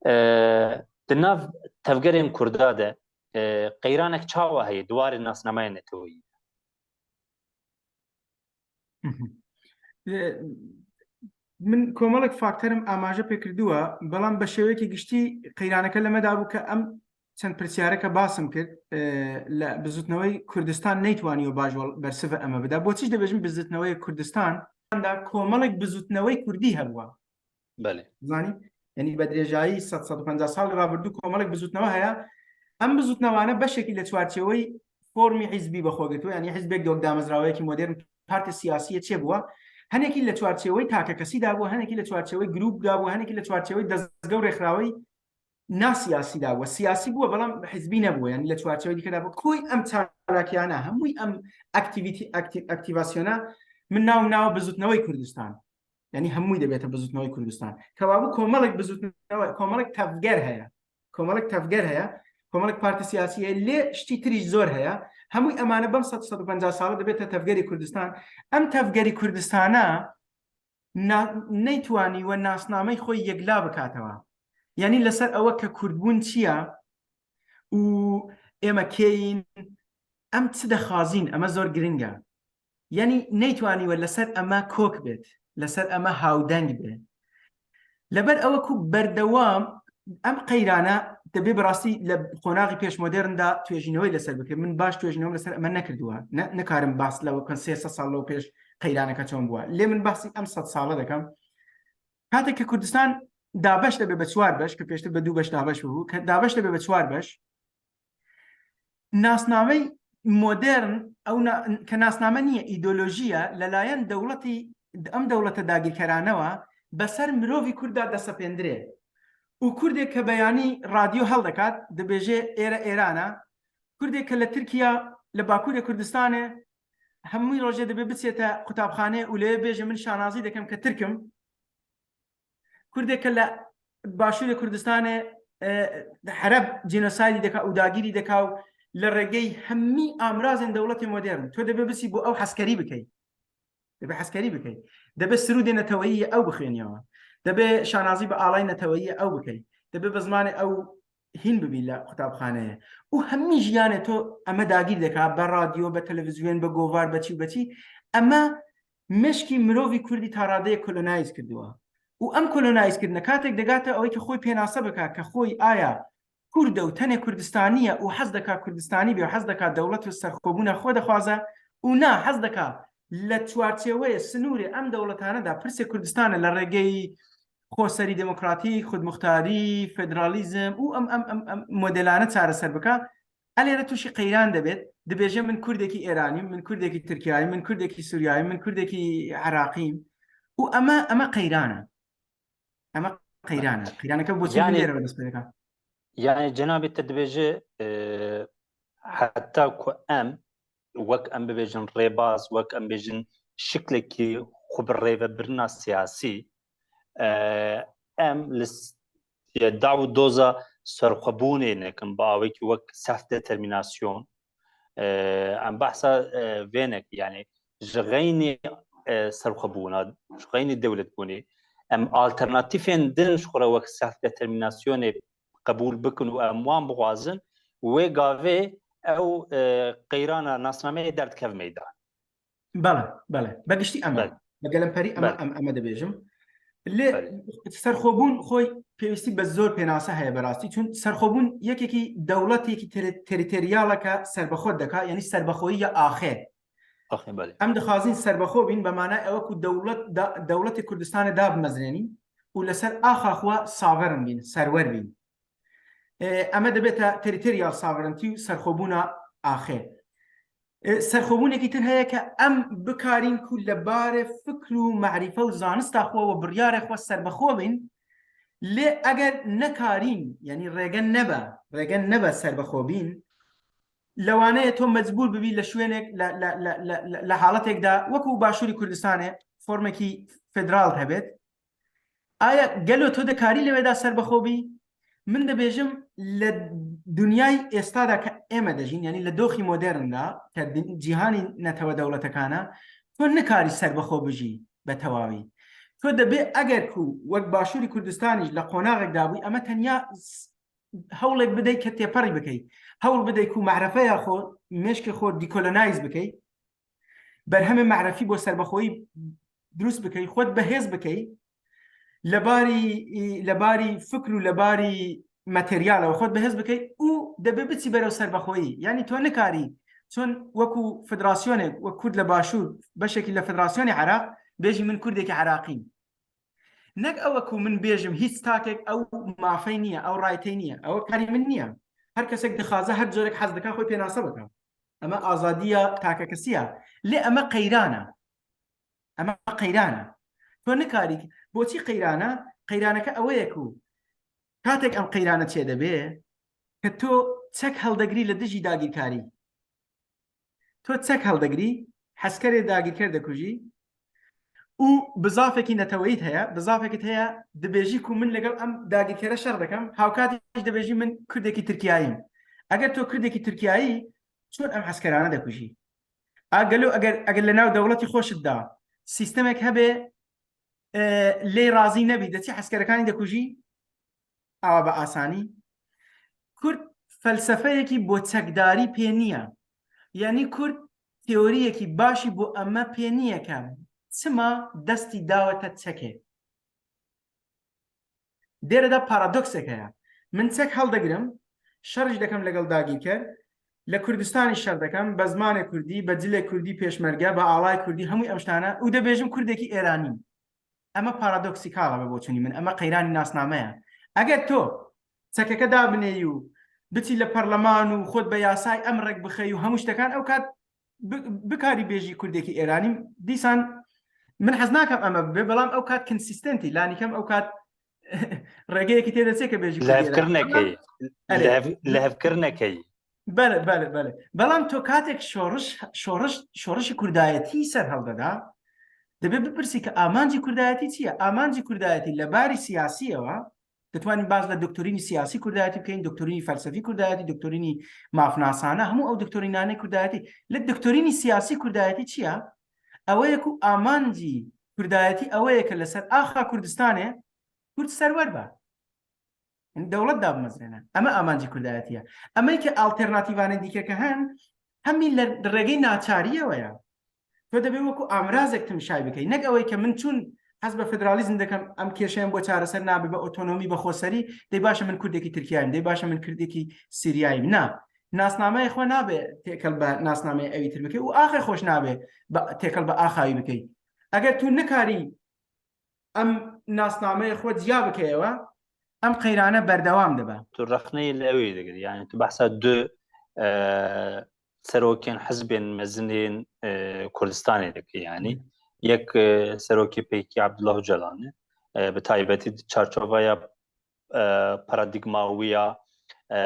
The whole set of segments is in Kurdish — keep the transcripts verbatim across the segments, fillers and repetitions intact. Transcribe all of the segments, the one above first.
E, di nav tevgerên Kurda de, e, qeyranek çawa heye di warê nasnameya neteweyî? E, Min komelek fakterim amaje pê kirduwa, belam be şêweyekî giştî qeyraneke li me dabû ke em çend pirsyareke basim kir, e, li bizûtnewey Kurdistan neytwaniyo baş wel-, bersive eme bide. Bo çi dibêjim bizûtnewey Kurdistan? Da komelek bizûtnewey Kurdî hebûwa. Belê. Zanî? Yanî be dirêjayî sed, sed û pêncî sal rabirdu komelek bizûtnewe heye. Em bizûtnewane beşekî li çarçewey formî hizbî bi xwe girtiwe. Yanî hizbek de wek damezraweyekî modern partî siyasî yê çêbûwa. Hinekî li çarçewey takekesî dabû, hinekî li çarçewey grûp dabû, hinekî li çarçewey dezge û rêkxrawey nasiyasî dabû. Siyasî bû, belam hizbî nebû. Yanî li çarçewey dîke dabû. Koy em çalakiyana, hemûy em aktivîtî-, akti-, aktîvasyona min naw naw bizûtnewey Kurdistan. Yanî hemûy debête bizûtnewey Kurdistan. Kewabû komelek bizûtnewe, komelek tevger heye. Komelek tevger heye. Komelek partî siyasî heye. Lê ştî tirî zor heye. Hemûy emane bem sed, sed û pêncî sala dibête tevgerî Kurdistan. Em tevgerî Kurdistana na-, neytwanî we nasnamey xwe yekla bikatewa. Yanî li ser ewe ke Kurdbûn çi ya û ême kê yîn, em çi dixwazîn, eme zor giring e. Yanî neytwanî we li ser eme kok bêt, li ser eme hawdeng be. Leber ewe ku berdewam em qeyrana dibê bi rastî li qonaxî pêşmodern de tuêjînewey li ser bike. Min baş tuêjînewem li ser eme nekirdiwa. Ne, nikarim behs lewe bikim sê sed sal lew pêş qeyraneke çon bûwa. Lê min behsî em sed sala dikim. Kateke Kurdistan dabeş debe be çar beş, ke pêştir be du beş dabeş bûbû, ke dabeş debe be çar beş, nasnamey modern, ew na-, ke nasname niye, îdeolojî ye, li layen dewletî, em dewlete dagîrkerane wa, be ser mirovî Kurd de desepêndirê. Û Kurdê ke beyanî radyo heldekat, dibêje êre Êran e. Kurdê ke li Tirkiya, li Bakurê Kurdistanê, hemû rojê dibê biçête qutabxanê û lê bêje min şanazî dikim ke Tirk im. Kurdê ke li Başûrê Kurdistanê, e, hereb cînosaydî dika û dagîrî dika û li rêgey hemî amrazên dewletê modern. Tu dibê bisî bo ew heskerî bikey. Dibê heskerî bikey. Dibê sirûdê neteweyî yê ew bixwêniyawa. Dibê şanazî bi alay neteweyî yê ew bikey. Dibê bi zimanê ew hîn bibî li qutabxaneyê. Û hemî jiyanê to eme dagîr dika, be radyo, be televîzyon, be govar, be çî û be çî. Eme meşkî mirovî Kurdî ta radeyê kolonayîz kirdiwa. Û em kolonayîz kirine, katek digate ew ê ke xwe pênase bika ke xwe aya Kurd e û tenê Kurdistanî ye û hez dika Kurdistanî be û hez dika dewlet û serxwebûna xwe dixwaze û na hez dika li çarçeweyê sinûrê em dewletane de pirsê Kurdistanê li rêgeyî xoserî demokratîk, xudmuxtarî, federalîzm û em, em, em, em modelane çareser bika. Elê re tûşî qeyran debêt, dibêje min Kurdekî Êranî, min Kurdekî Tirkiyayî, min Kurdekî Sûriyayî, min Kurdekî Iraqî. Û eme, eme qeyran e. Eme qeyran e. Qeyraneke bo çi Yanî binêre be dest pê dika. Yani cenabê te dibêje, e, heta ku em, wek em bibêjin rêbaz, wek em bêjin şiklekî xwe bi rêvebirina siyasî, e, em li s-, ye daw û doza serxwebûnê nekin bi awekî wek self determinasyon. E, em behsa, e, vê nekin, yani ji xeynî, e, serxwebûna, ji xeynî dewletbûnê, em alternatîfên din ji xwe re wek self determinasyonê qebûl bikin û em wan bixwazin, wê gavê ew, e, qeyrana nasnameyê derdikeve meydan. Bele, bele. Be giştî em e. Bele. Be gelemperî em e, Bele. em, em e dibêjim. Lê Bele. serxwebûn xwe pêwîstî be zor pênase heye berastî. Çun serxwebûn yekekî dewletêkî teri-, terîteriyaleke serbexwe dika, yanî serbexweyî ya axê. Axê, belê. Em dixwazin serbexwe bîn, be manay ew ku dewlet da, dewletê Kurdistanê da bimezinênî û li ser axa xwe saverin bîn, serwer bîn. E, eme dibête terîteriyal sovereignty û serxwebûna axê. E, serxwebûnekî tir heye ke em bikarîn ku li barê fikr û merîfe û zanista xwe û biryarê xwe serbexwe bîn, lê eger nekarîn, yanî rêge nebe, rêge nebe serbexwe bîn, lewaneyê to mecbûr bibî li şwênek, li, li, li, li, li, li haletek de, wekû Başûrî Kurdistanê, formekî federal hebêt. Aya gelo to dikarî li wê de serbexwe bî? Min dibêjim, li dinyayê êsta de ke ême dejîn, yanî li doxî modern de, ke din-, cîhanî netewe dewletekan e, tu nikarî serbexwe bijî be tewawî. تۆ دەبێ ئەگەر کو وەک باشووری کوردستانیش لە قۆناغێکدا بووی، ئەمە تەنیا س-، هەوڵێک بدەیت کە تێپەڕی بکەیت، هەوڵ بدەیت کو مەعرەفەیە خۆ، مێشکی خۆ دیکۆلۆنایز بکەیت، بەرهەمێ مەعرەفی بۆ سەربەخۆیی دروست بکەیت، خۆت بەهێز بکەیت لەباری، لەباری فکر و لەباری ماتریالەوە خۆت بەهێز بکەیت و دەبێ بچی بەرەو سەربەخۆیی. یعنی تۆ نکاری چۆن وەکو فدراسیۆنێک، وەک کورد لە باشوور، بەشێکی لە فدراسیۆنی عێراق، بێژی من کوردێکی عێراقیم. نەک ئەوە کو من بێژم هیچ تاکێک ئەو مافەی نییە، ئەو ڕایتەی نییە، ئەوە کاری من نییە. هەر کەسێک دخوازە هەر جۆرێک حەز دکا خۆی پێناسە بکە. ئەمە ئازادیە تاکە کەسیە. لێ ئەمە قەیرانە. ئەمە قەیرانە. تۆ نکاری. بۆچی قەیرانە؟ قەیرانەکە ئەوەیە کو کاتێک ئەم قەیرانە چێ دەبێ، کە تۆ چەک هەڵدەگری لە دژی داگیرکاری. تۆ چەک هەڵدەگری، حەسکەرێ داگیرکەر دەکوژی و بزافێکی نەتەوەیت هەیە، بزافێکت هەیە، دەبێژی کو من لەگەڵ ئەم داگیرکەرە شەڕ دەکەم، هاوکاتیش دەبێژی من کوردێکی ترکیاییم. ئەگەر تۆ کوردێکی ترکیایی، چۆن ئەم حەسکەرانە دەکوژی؟ ئا گەلۆ ئەگەر، ئەگەر لە ناو دەوڵەتی خۆشتدا سیستەمێک هەبێ، ئێ، لێی ڕازی نەبی، دەچی حەسکەرەکانی دەکوژی؟ ئاوا بە ئاسانی. کورد فەلسەفەیەکی بۆ چەکداری پێ نییە. یعنی کورد تێۆریەکی باشی بۆ ئەمە پێ نییە کە چما دەستی داوەتە چەکێ. دێرەدا پارادۆکسێک هەیە. من چەک هەڵدەگرم، شەڕیش دەکەم لەگەڵ داگیرکەر، لە کوردستانی شەر دەکەم، بە زمانێ کوردی، بە جلێ کوردی پێشمەرگە، بە ئاڵای کوردی، هەمووی ئەم شتانە، و دەبێژم کوردێکی ئێرانیم. ئەمە پارادۆکسیکاڵە بە بۆچوونی من، ئەمە قەیرانی ناسنامەیە. ئەگەر تۆ چەکەکە دابنێی و بچی لە پەرلەمان و خۆت بە یاسای ئەم ڕێک بخەی و هەموو شتەکان، ئەو کات ب-، بکاری بێژی کوردێکی ئێرانی، دیسان من حەز ناکەم ئەمە ببێ، بەڵام ئەو کات کنسیستنتی، لانی کەم ئەو کات ڕێگەیەکی تێدەچێت کە بێژی کوردی ئێرانی. لەهەفکردنەکەی. ئەرێ. لەهەف-، لەهەفکردنەکەی. بەڵێ، بەڵێ، بەڵێ. بەڵام تۆ کاتێک شۆڕش، شۆڕش، شۆڕشی کوردایەتی سەر هەڵدەدا، دەبێت بپرسی کە ئامانجی کوردایەتی چییە؟ ئامانجی کوردایەتی لە باری سیاسیەوە، دەتوانین باس لە دکتۆرینی سیاسی کوردایەتی بکەین، دکتۆرینی فەلسەفی کوردایەتی، دکتۆرینی مافناسانە، هەموو ئەو دکتۆرینانەی کوردایەتی. لە دکتۆرینی سیاسی کوردایەتی چییە؟ ئەوەیە کو ئامانجی کوردایەتی ئەوەیە کە لەسەر ئاخا کوردستانێ کورد سەروەر بە. یعنی دەوڵەت دابمەزرێنە. ئەمە ئامانجی کوردایەتیە. ئەمەی کە ئاڵتێرناتیڤانە دیکە کە هەن، هەمی لە ڕێگەی ناچاریەوەیە. تۆ دەبێ وەکو ئامرازێک تمشای بکەی. نەک ئەوەی کە من چون حەز بە فدرالیزم دەکەم، ئەم کێشەیەم بۆ چارەسەر نابێ بە ئۆتۆنۆمی، بە خۆسەری، دەی باشە من کوردێکی ترکیایم، دەی باشە من کوردێکی سیریایم. نا. ناسنامەی خۆ نابێ تێکەڵ بە ناسنامەی ئەوی تر بکەی و ئاخێ خۆش نابێ بە، تێکەڵ بە ئاخاوی بکەی. ئەگەر تو نکاری ئەم ناسنامەیە خۆ جیا بکەیەوە، ئەم قەیرانە بەردەوام دەبە. تو ڕەخنەی لە ئەوی دەگری، یعنی تو بەحسا دو، ئە، سەرۆکێن حزبێن مەزنێن، ئە، کوردستانێ دەکەی، یعنی یەک، ئە، سەرۆکی پێکی عەبدوڵڵا ئۆجالانە، ئە، بە تایبەتی چارچۆڤەیە، ئە، پارادیگما ویە، ئە،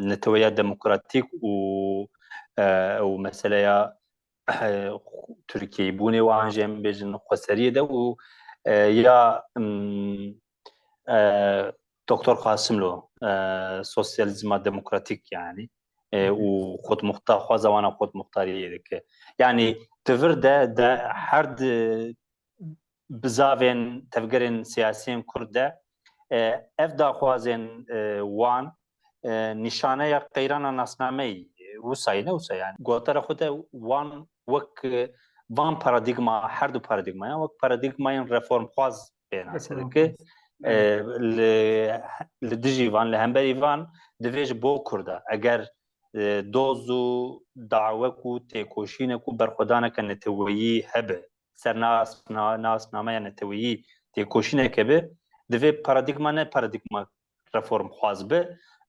نەتەوەیە دموکراتیک و، ئە، و مەسەلەیە، ئە، تورکیەی بوونێ و ئان ژێم بێژن خۆسەریە دە و، ئە، یا، ئم، ئە، دکتۆر قاسملۆ، ئە، سۆسیالیزما دموکراتیک یعنی، ئە، و خۆتموختار، خوازەوانە خۆتموختاریە دەکە. یعنی تڤر دە، دە هەر د-، بزاڤێن تەڤگەرێن سیاسیێن کورد دە، ئە، ئەڤ داخوازێن، ئە، وان، ئە، نیشانەیە قەیرانە ناسنامەی وسای نەوسە، یعنی گۆتەرە خودە وان وەک، ئە، وان پارادیگما، هەردوو پارادیگمایان وەک پارادیگمایان ڕێفۆرمخواز پێناسە دەکە. ئە، لە، لە دژی وان، لە هەمبەری وان دەبێژ بۆ کوردە. ئەگەر، ئە، دۆز و داوەک و تێکۆشینێک و بەرخۆدانەکە نەتەوەیی هەبێ، سەر ناس-، نا-، ناسنامەیە نەتەوەیی تێکۆشینێکە بێ، دەبێ پارادیگما نە پارادیگما ڕێفۆرمخواز بێ،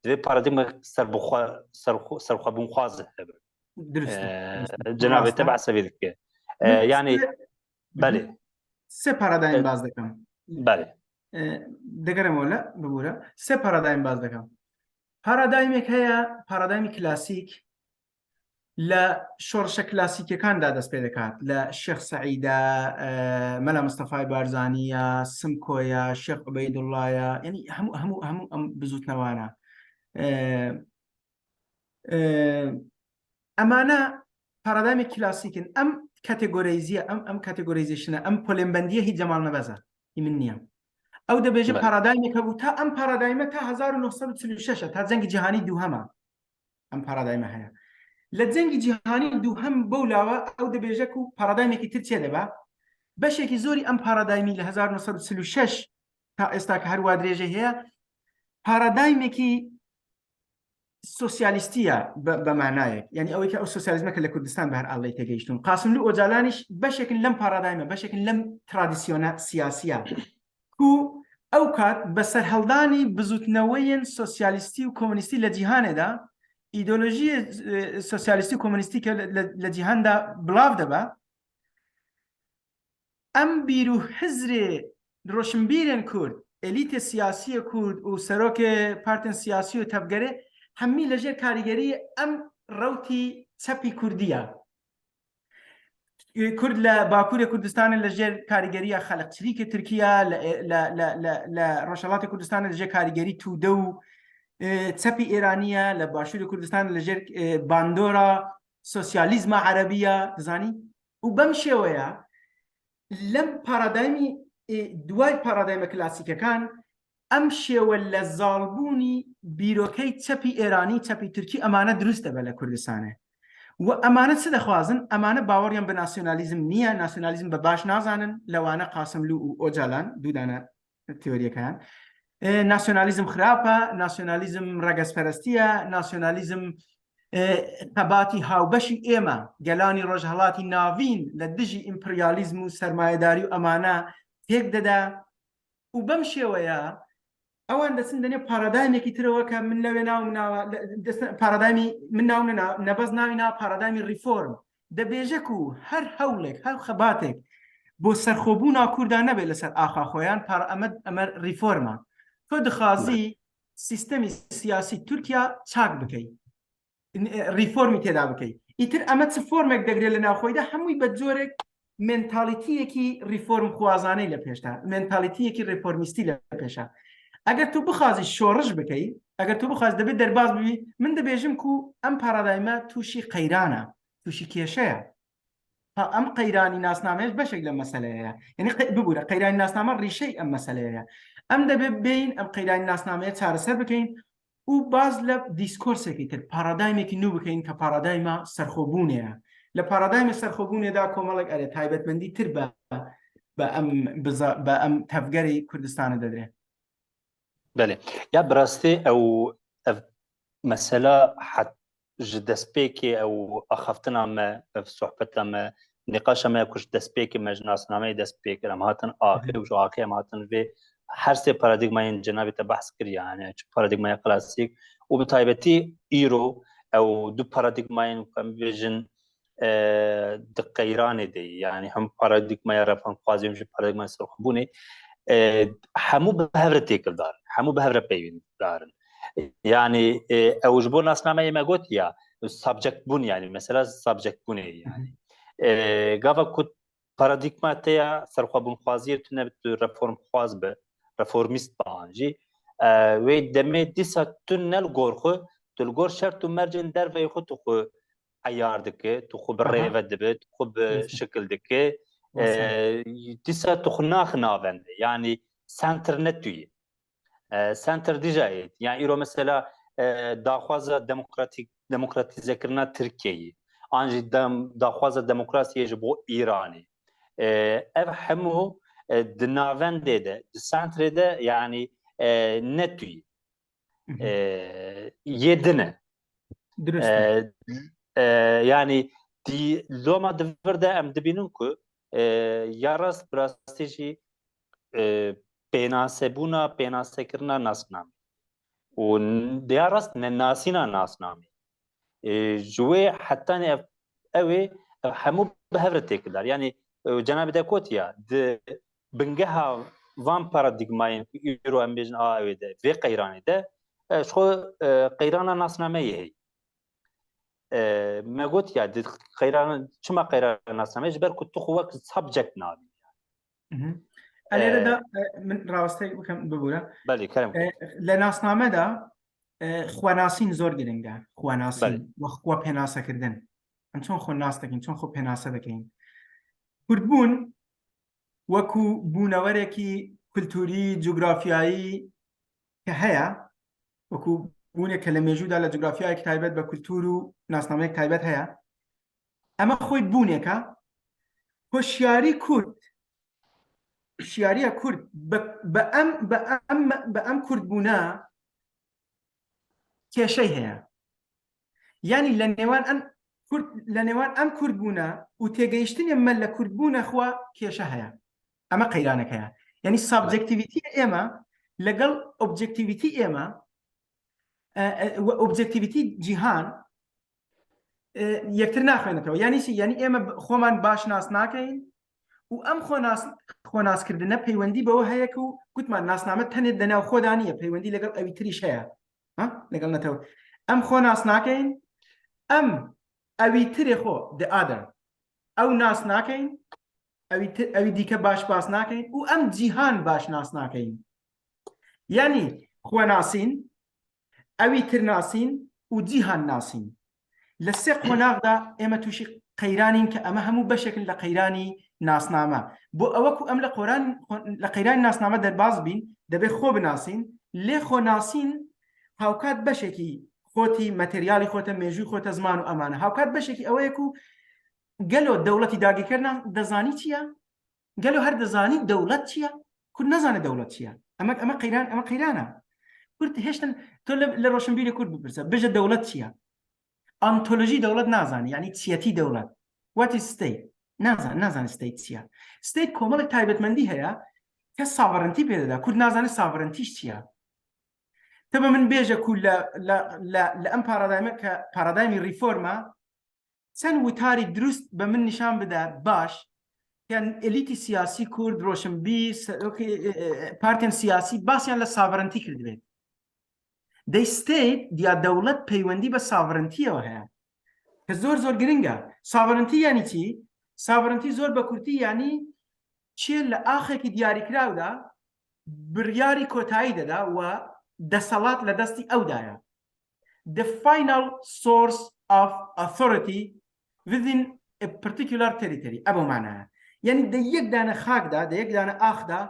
دەبێ پارادیگما سەربخوا-، سەرخ-، سەرخوابوونخواز هەبێ. دروستە، ئە، دروستە. جنابێ ڕاستە. تەبع سەوی دکە. ئە، من یعنی، سێ، بەلێ. سێ پارادایم ئە، باز دەکەم. بەلێ. ئە، دەگەرەمەوە لە، ببوورە. سێ پارادایم باز دەکەم. پارادایمێک هەیە، پارادایمی کلاسیک، لە شۆڕشە کلاسیکیەکاندا دەست پێ دەکات، لە شێخ سەعیدە، ئە، مەلا مستەفای بارزانیە، سمکۆیە، شێخ عوبەیدوڵڵایە، یعنی هەموو، هەموو، هەموو ئەم بزوتنەوانە. ئە، ئە، ئەمانە پارادایمی کلاسیکن. ئەم kategorize, em, em categorization e, em polembendiye hî Cemal Nebez e. Hî min niye. Ew dibêje Belê. Paradaymek hebû, ta em paradayme ta hezar û neh sed û çil û şeş e, ta Cengê Cîhanî Dûhem e. Em paradayme heye. Li Cengê Cîhanî Dûhem bew lawa ew dibêje ku paradaymekî tir çê dibe. Beşekî zorî em paradaymî li hezar neh sed û çil û şeş ta êsta ke her wa dirêjê heye, paradaymekî sosyalîstî ye bi, bi manayek. Yanî ew ê ke ew sosyalîzme ke li Kurdistan bi her aleyî têgehiştin. Qasimlû Ocalan îş beşekin lem paradayme, beşekin lem tradisyona siyasî ye. Ku ew kat bi serhildanî bizûtneweyên sosyalîstî û komunîstî li cîhanê de, îdeolojiyê, e, sosyalîstî û komunîstî ke li, li, li cîhan de bilav dibe, em bîr û hizrê roşinbîrên Kurd, elîtê siyasî yê Kurd û serokê partên siyasî û tevgerê hemî li jêr karîgerî em rewtî çepî Kurdî ye. Kurd li Bakurê Kurdistanê li jêr karîgeriya xelqçilîkê Tirkiye, li, li, li, li, li Rojhelatê Kurdistanê li jêr karîgerî Tude û, e, çepî Êranî ye, li Başûrê Kurdistanê li jêr, e, bandora sosyalîzma erebî ye, dizanî? Û bem şêweya, lem paradayme, e, duway paradayme klasîkekan, em şêwe li zalbûnî bîrokey çepî Êranî, çepî Tirkî, emane dirust dibe li Kurdistanê. Û emane çi dixwazin? Emane baweriyan bi nasyonalîzm niye, nasyonalîzm bi baş nazanin, li wane Qasimlû û Ocalan, du dane teoriyek heyan. E, nasyonalîzm xirab e, nasyonalîzm regezperestî ye, nasyonalîzm, e, xebatî hawbeşî ême, gelanî Rojhelatî Navîn li dijî împeryalîzm û sermayedarî û emane têk dide. Û bem şêweya ewan desin denê paradaymekî tire weke min lewê naw min nawa, le-, dest-, paradaymî min naw min na-, nebez navî na paradaymî reform. Dibêje ku her hewlek, her xebatek bo serxwebûna Kurda nebe li ser axa xweyan, para-, eme, eme reform e. Tu dixwazî Belê. Sîstemî siyasî Tirkiye çak bikey. N-, e, reformî têda bikey. Îtir eme çi formek degre li nav xwe de, hemûyî bi corek mentalîtiyekî reformxwazanê li pêş de, mentalîtiyekî reformîstî li pêş e. Eger tu bixwazî şoriş bikey, eger tu bixwazî dibê derbaz bibî, min dibêjim ku em paradayme tûşî qeyran e, tûşî kêşe ye. Ha, em qeyranî nasnameyê ji beşek li meseleyê ye. Yanî qe-, bibûre, qeyranî nasname rîşey em meseleyê ye. Em dibê bêyin, em qeyranî nasnameyê çareser bikeyin û baz li dîskorsekî tir, paradaymekî nû bikeyin ke paradayma serxwebûnê ye. Li paradayma serxwebûnê de komelek erê taybetmendî tir be, be em biza-, be em tevgerê Kurdistanê de dirê. Belê. Ya bi rastî ew, ev mesela het-, ji destpêkê ew axaftina me, ev sohbeta me, nîqaşa me ya ku ji destpêkê me ji nasnameyê dest pê kir. Em hatin axê Hı hı. û ji axê em hatin vê her sê paradîgmayên cenabê te behs kir, yani çi paradîgmaya klasîk û bi taybetî îro ew du paradîgmayên ku em bêjin, e, di qeyranê de ye. Yani hem paradîgmaya reformxwazî hem jî paradîgmaya serxwebûnê, e, hemû bi hev re têkildar in, hemû bi hev re peywendar in. Yani, e, ew ji bo nasnameyê me got ya, subject bûn yani, mesela subject bûnê yani. Hı hı. E, gava ku paradîgma te ya serxwebûnxwaziyê tune bi tu reformxwaz bi, reformîst bi an jî, e, wê demê dîsa tu ne li gor xwe, tu li gor şert û mercên derveyê xwe tu xwe eyar dike, tu xwe bi Aha. rêve dibe, tu xwe bi Rêz. şikil dike. Wesa. E, dîsa tu xwe naxi navendê. Yani center ne tu yî. E, center dîja yê. Yani îro mesela, e, daxwaza demokratîk, demokratîzekirina Tirkiyeyê. An jî dem-, daxwaza demokrasiyê ji bo Îranê. E, ev hemû, e, di navendê de, di centrê de yani, e, ne tu yî. Hı hı. E, yê din e. Dirust e. E, e, yani di loma di vir de em dibînin ku, e, ya rast bi rastî jî, e, pênasebûna, pênasekirina nasnamê û n-, ya rast nenasîna nasnamê. E, ji wê hetanî ev, ew ê, ev hemû bi hev re têkildar. Yani, e, cenabê te gotiya, di bingeha van paradîgmayên ku îro em bêjin a ew ê de, vê qeyranê de, e, ji xwe, e, qeyrana nasnameyê heye. E, me got ya, di qeyran-, çima qeyrana nasnameyê? Ji ber ku tu xwe wek subject nabî. Mhm. Elê re E, de, e, min rawesteyek bikim, bibûre. Belê, kerem E, kir. Li nasname de, e, xwenasîn zor giring e. Xwenasîn, Belê. Wek xwe pênase kirdin. Em çon xwe nas dikin, çon xwe pênase dikin. Kurdbûn wekû bûnewerekî kulturî, cografyayî ke heye, wekû bûneke lê mejû de lê cografyayek taybet be kultur û nasnameyek taybet heye. Ema xwê bûneke hoşyarî Kurd, hoşyariya Kurd bi, bi em, bi em, bi em Kurdbûna kêşey heye. Yanî lê nêwan em Kurd, lê nêwan em Kurdbûna û têgehiştinê me lê Kurdbûna xwe kêşe heye. Ema qeyranek heye. Yanî subjectivity ême lê gel objectivity ême, e, e, we objectivity cîhan, e, yektir naxwênetewê. Yanî çi? Yanî ême b-, xweman baş nas nakeyin û em xwenas-, xwenaskirine peywendî be we heye ku gotman nasname tenê di nav xwe de niye, peywendî lê gel ewîtirîş heye. Ha? Lê gel netew-, em xwe nas nakeyin, em ewîtirê xwe, the other, ew nas nakeyin, ewîtir-, ewî dîke baş bas nakeyin û em cîhan baş nas nakeyin. Yanî xwenasîn, ewîtir nasîn û cîhan nasîn. Lê sê qonax de ême tûşî qeyranîn ke eme hemû beşek in lê qeyranî nasname. Bo ewe ku em lê qoran-, lê qeyranî nasname derbaz bîn, debe xwe binasîn, lê xwenasîn hawkat beşekî xwetî, materyalî xwete, mêjû xwete, ziman û emane. Hawkat beşekî ewe ye ku gelo dewletî dagirkerina dezanî çi ye? Gelo her dizanî dewlet çi ye? Kurd nezane dewlet çi ye. Eme, eme qeyran, eme qeyrana. Kurd hêştin, to lê, lê roşinbîrê Kurd bipirse, bije dewlet çi ye? Ontolojî dewlet nazane, yanî çiyetî dewlet. What is state? Nazane, nazane state çi ye. State komelek taybetmendî heye ke sovereignty pê dide. Kurd nazane sovereignty çi ye. Te bi min bêje ku lê, lê, lê, lê em paradayme ke, paradaymî reforma, çend witarî dirust be min nîşan bide, baş, yan elîtî siyasî Kurd, roşinbîr, serokê, e, e, partiyên siyasî basiyan lê sovereignty kirdibe. Dey state, diya dewlet peywendî be sovereignty ye heye. Ke zor zor giring e. Sovereignty yanî çi? Sovereignty zor be kurtî yanî çi lê axekî diyarîkiraw de biryarî kotayî de de we deselat lê destî ew daye. The final source of authority within a particular territory. Ev o manaya. Yanî di yek dane xak de, di yek dane ax de,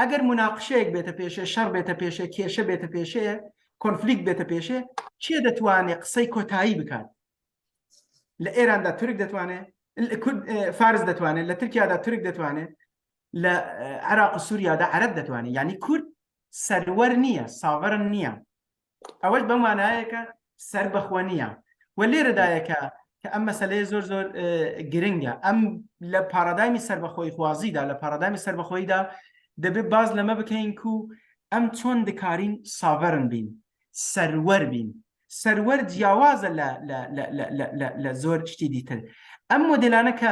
eger munaqişeyek bête pêşê, şer bête pêşê, kêşe bête pêşê, konflîkt bête pêşê, kê detwane qisey kotayî bikat? Li Êran de Tirk detwane, li Kurd, e, Faris detwane, li Tirkiya de Tirk detwane, li, e, Iraq û Sûriya de Ereb detwane. Yanî Kurd serwer niye, sovereign niye. Ew ji be manayeke serbexwe niye. We lêre daye ke, ke em meseleyê zor zor, e, giring e. Em li paradaymî serbexweyîxwazî de, li paradaymî serbexweyî de debe baz li me bikeyin ku em çond dikarîn sovereign bîn, serwer bîn. Serwer ciyawaz e li, li, li, li, li, li, li zor tiştî dîtir. Em modelane ke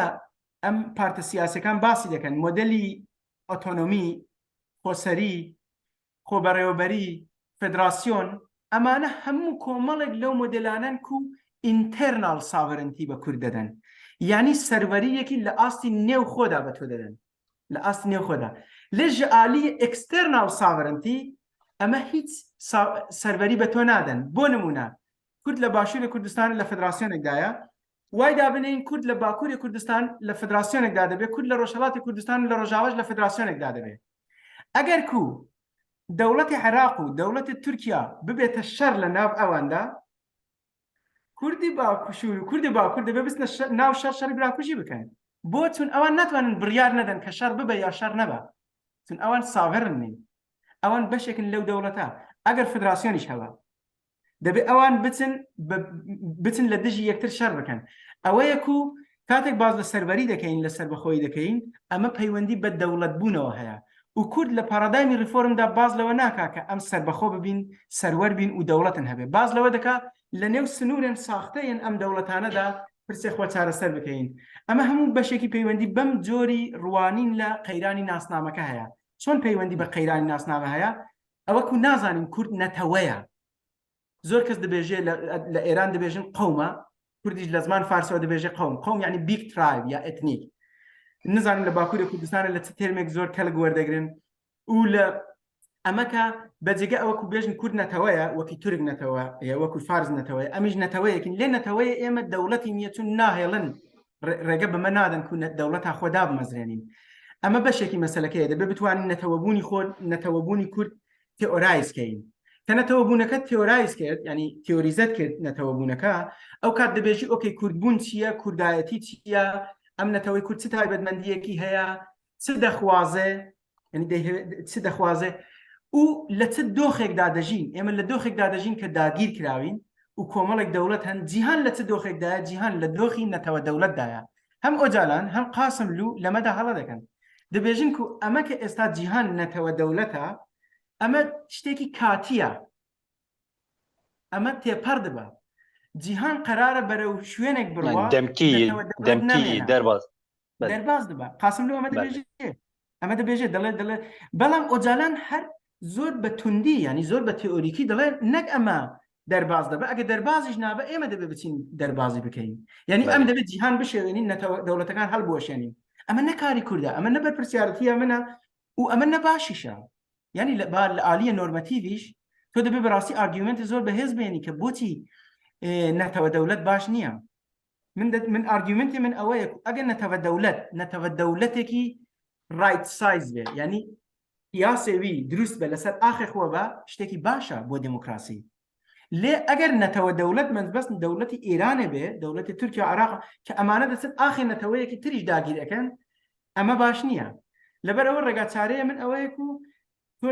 em partî siyasekan basî dikin, modelî otonomî, xweserî, xweberêweberî, federasyon, emane hemû komelek lew modelanen ku internal sovereignty be Kurd deden. Yanî serweriyekî li astî nêw xwe de be to deden. Li astî nêw xwe de. Lê ji alî external sovereignty eme hîç sa-, serwerî be to naden. Bo nimûne, Kurd li Başûrê Kurdistanê li federasyonek de ye. Way da binêyin Kurd li Bakurê Kurdistan li federasyonek de dibe, Kurd li Rojhelatê Kurdistan li Rojava jî li federasyonek de dibe. Eger ku dewletê Iraq û dewletê Tirkiya bibête şer li nav ewan de, Kurdî Bakuşûr û Kurdê Bakur debe bisne şe-, nav şer, şerî birakujî bikin. Bo çûn ewan netwanin biryar nedin ke şer bibe ya şer nebe. Çûn ewan sovereign in. Ewan beşek in lew dewleta. Eger federasyonîş hebe. Debe ewan biçin, bi-, biçin li dijî yektir şer bikin. Ew ye ku katek baz li serwerî dekeyin, li serbixweyî dekeyin, eme peywendî bi dewletbûnewe heye. Û Kurd li paradaymî reform de baz li we naka ke em serbixwe bibîn, serwer bîn û dewletin hebe. Baz li we dika li nêw sinûrên saxte yên em dewletane de pirsê xwe çareser bikeyin. Eme hemû beşekî peywendî bem corî ruanîn li qeyranî nasnameke heye. Çond peywendî bi qeyranî nasname heye? Ew e ku nazanîn Kurd netewe ye. Zor kes dibêje li, li Êran dibêjin qewm e, Kurdî jî li ziman Farsî ve dibêje qewm. Qewm yanî big tribe ya etnîk. Nizanim li Bakurê Kurdistanê li çi termek zor kelik werdegirin. Û li emeke becege ew ku bêjin Kurd netewe ye, wekî Tirk netewe ye, wekî Fars netewe ye. Em jî neteweyek in. Lê neteweyê ême dewletî niye, çûn nahêlin ڕێ-، ڕێگە بە مە نادەن کو نە-، دەوڵەتا خۆ دابمەزرێنین. ئەمە بەشێکی مەسەلەکەیە، دەبێ بتوانین نەتەوەبوونی خۆ، نەتەوەبوونی کورد تئۆرایز کەین. کە نەتەوەبوونەکە تئۆرایز کرد، یعنی تئۆریزەت کرد نەتەوەبوونەکە، ئەو کات دەبێژی، ئۆکەی، کوردبوون چییە، کوردایەتی چییە، ئەم نەتەوەی کورد چ تایبەتمەندیەکی هەیە، چ دەخوازێ، یعنی دەیهەوێ-، چ دەخوازێ و لە چ دۆخێکدا دەژین. ئێمە لە دۆخێکدا دەژین کە داگیر کراوین و کۆمەڵێک دەوڵەت هەن. جیهان لە چ دۆخێکدایە؟ جیهان لە دۆخی نەتەوە دەوڵەتدایە. هەم ئۆجالان، هەم قاسم لوو لەمەدا هەڵە دەکەن. دەبێژن کو ئەمە کە ئێستا جیهان نەتەوە دەوڵەتە، ئەمە شتێکی کاتیە. ئەمە تێپەڕ دەبە. جیهان قەرارە بەرەو شوێنێک بڕوا، یعنی دەمکی، نەتەوە دەوڵەت دەمکی نەمێنە. دەرباز. بەێ. دەرباز دەبە. قاسم لۆ ئەمە بەێ. دەبێژێ. ئەمە دەبێژێ، دەڵێ، دەڵێ، بەڵام ئۆجالان هەر زۆر بە توندی، یعنی زۆر بە تئۆریکی دەڵێ، نەک ئەمە دەرباز دەبە، ئەگە دەربازیش نابە، ئێمە دەبێ بچین دەربازی بکەین. یعنی ئەم بەێ. دەبێ جیهان بشێوێنین، نەتەوە-، دەوڵەتەکان هەڵبوەشێنین. ئەمە نەکاری کوردە، ئەمە نە بەرپرسیارەتیە منە و ئەمە نە باشیشە. یعنی لە، با-، لە ئالیە نۆرمەتیڤیش تۆ دەبێ بەڕاستی ئارگیومنتی زۆر بەهێز بێنی کە بۆچی، ئێ، نەتەوە دەوڵەت باش نییە. من دە-، من ئارگیومنتی من ئەوەیە کو ئەگەر نەتەوە دەوڵەت، نەتەوە دەوڵەتێکی ڕایت سایز بێ، یعنی قیاسێ وی دروست بێ، لەسەر ئاخێ خۆ بە، شتێکی باشە بۆ دموکراسی. لێ ئەگەر نەتەوە دەوڵەت مەبەست دەوڵەتی ئێرانێ بێ، دەوڵەتی تورکیا و عێراق، کە ئەمانە دەچن ئاخێ نەتەوەیەکی تریش داگیر ئەکەن، ئەمە باش نییە. لەبەر ئەوە ڕێگا چارەیە من ئەوەیە کو تۆ،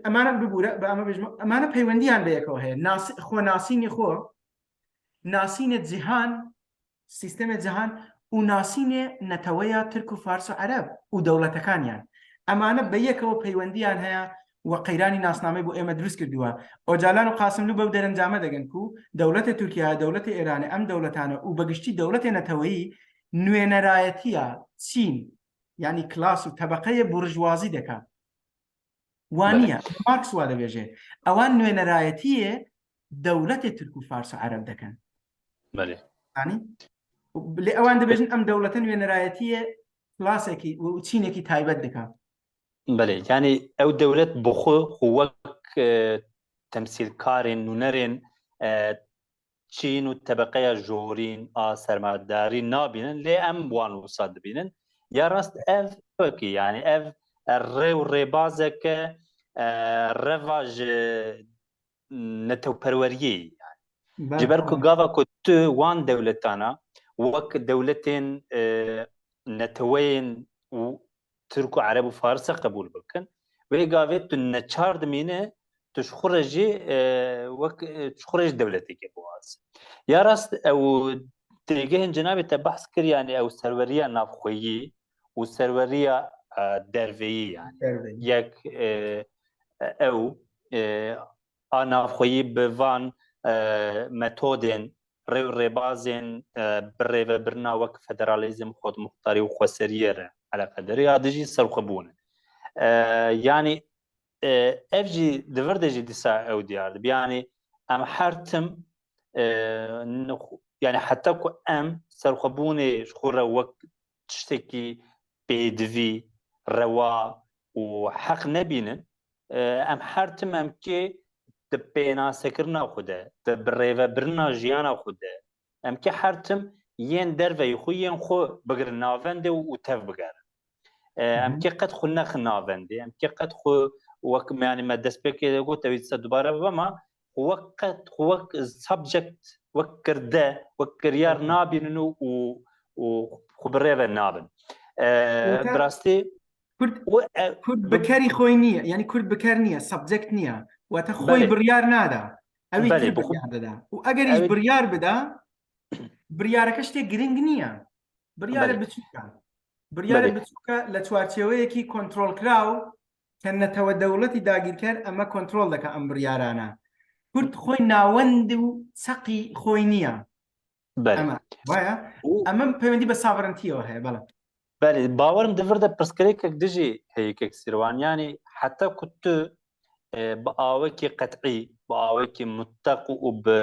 ئەمانە ببوورە، بە ئەمە بێژمە، ئەمانە پەیوەندیان بە یەکەوە هەیە. ناس-، خۆناسینی خۆ، ناسینێ جیهان، سیستەمێ جیهان و ناسینێ نەتەوەیە ترک و فارس و عەرەب و دەوڵەتەکانیان. ئەمانە بە یەکەوە پەیوەندیان هەیە و قەیرانی ناسنامەی بۆ ئێمە دروست کردووە. ئۆجالان و قاسملوو بەو دەرەنجامە دەگەن کو دەوڵەتێ تورکیا، دەوڵەتێ ئێرانە، ئەم دەوڵەتانە و بەگشتی دەوڵەتێ نەتەوەیی نوێنەرایەتیە چین، یعنی کلاس و تەبەقەیە بورژوازی دەکا. وا بەێ. نییە. مارکس وا دەبێژێ. ئەوان نوێنەرایەتیە دەوڵەتێ تورک و فارس و عەرەب دەکەن. بەێ. یعنی؟ لێ ئەوان دەبێژن ئەم دەوڵەتە نوێنەرایەتیە کلاسێکی و چینێکی تایبەت دەکا. بەێ، یعنی ئەو دەولەت بخۆ خو وەک، ئێ، تەمسیلکارێن، نوونەرێن، ئێ، چین و تەبەقەیە ژۆرین ئا سەرماداری نابینن، لێ ئەم وان وسا دبینن. یا ڕاست ئەڤ وەکی، یعنی ئەڤ ڕێ و ڕێبازێکە، ئێ، ڕەڤا ژ نەتەوپەروەریی، یعنی. بەێ، جبەر کو بەێ. گاوا کو تو وان دەولەتانە وەک دەولەتێن، ئێ، نەتەوەیێن و تورک و عەرەب و فارسە قبول بکن، وێ گاوێ تو نەچار دمینە، تو ji xwe re jî، ئێ، وەک، ئێ، ji xwe re jî dewletekê biwaz. Ya rast ew têgehên cenabê te behs kir, yanî ew serweriya navxweyî û serweriya, e, derveyî, yanî Derveyî. yek, e, ew, e, a navxweyî bi van, e, metodên, rê û rêbazên, e, birêvebirina wek federalîzm, xwedmuxtarî û xweseriyê re eleqedar e, ya dijî serxwebûn e. E, yanî, e, ev jî di vir de jî dîsa ew diyar dibe. Yanî em her tim, e, nix-, yanî heta ku em serxwebûnê ji xwe re wek tiştekî pêdivî, rewa û heq nebînin, e, em her tim em kê di pênasekirina xwe de, di birêvebirina jiyana xwe de, em kê her tim yên derveyî xwe, yên xwe bigirin navendê û, û tev bigerin. E, em Hı hı. kê qet xwe nexin navendê, em kê qet xwe wek, yanî me destpêkê de got, ew ê dîsa dubare bibe, ma xwe wek qet, xwe wek subject, wek kirde, wek kiryar Hı hı. nabînin û, û, û xwe bi rê ve nabin. E, Wata bi rastî Kurd, û, e, Kurd bi- bi kerî xwe niye, yanî Kurd bi ker niye, subject niye. Wata xwe Belê. biryar nada. Ew ê Belê, tir bi xwe- biryar dida. Û eger Ew îş ê- biryar bida, biryareke ştê giring niye. Biryare Belê. biçûk e. Biryare Belê. biçûk e, lە çwarçeweyekî kontrolkiraw کە نەتەوە دەوڵەتی داگیرکەر ئەمە کۆنترۆل دەکا ئەم بڕیارانە. کورد خۆی ناوەند و چەقی خۆی نییە. بەێ. ئەمە وایە؟ ئەمە پەیوەندی بە ساڤرنتیەوە هەیە، بەڵێ. بەێ، باوەرم دڤر دە پرسکرێکێک دژی هەیە کەک سیروان، یانی حتا کو تو، ئێ، بە ئاوەکی قەتعی، بە ئاوەکی متەق و بە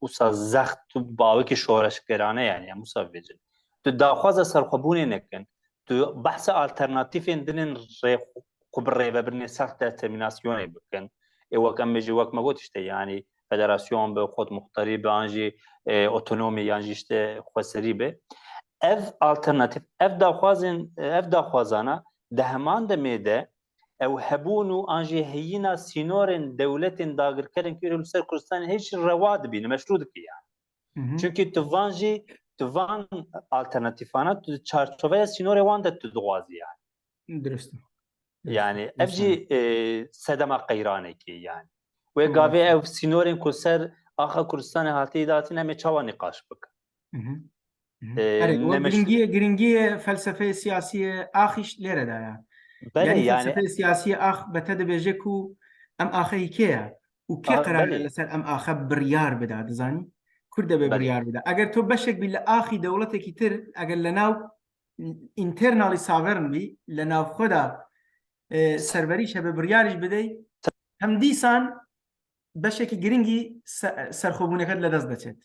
وسا زەخت و بە ئاوەکی شۆرەشگەرانە، یانی ئەم وسا بێجن. تو داخوازە سەرخۆبوونێ نەکەن. Tu behsa alternatîfên din ên rê xwe bi rêvebirinê self determinasyonê bikin. Ê wek em bêjin, wek me got işte, yanî federasyon be, xwedmuxtarî be, an jî, e, otonomî, yan jî işte xweserî be. Ev alternatîf, ev daxwazên, ev daxwazana di heman demê de ew hebûn û an jî heyîna sînorên dewletên dagirkerên ku îro li ser Kurdistanê heye jî rewa dibîne, meşrû dike yani. Hı hı. Çunkî tu van jî, tu van alternatîfana tu di çarçoveya sînorê wan de tu dixwazî yani. Dirust e. Dirust e. Yani ev jî, e, sedema qeyranekê yani. Wê gavê ev sînorên ku ser axa Kurdistanê hatiye datin em ê çawa nîqaş bikin? Hı hı. Hı hı. E, Erê, o nemeş- giringiyê, giringiyê felsefeyê siyasiyê axîş lêre de ya. Belê, yani, yani felsefeyê siyasiyê ax be te dibêje ku em axê hî kê ye û kê qerar e li ser em axe biryar bida, dizanî? Kur debe biryar bida? Eger to beşek bî li axî dewletekî tir, eger li nav internalî sovereign bî, li nav xwe de, e, serverîş hebe, biryarîş bidey, hem dîsan beşekî giringî se-, serxwebûneke li dest deçêt.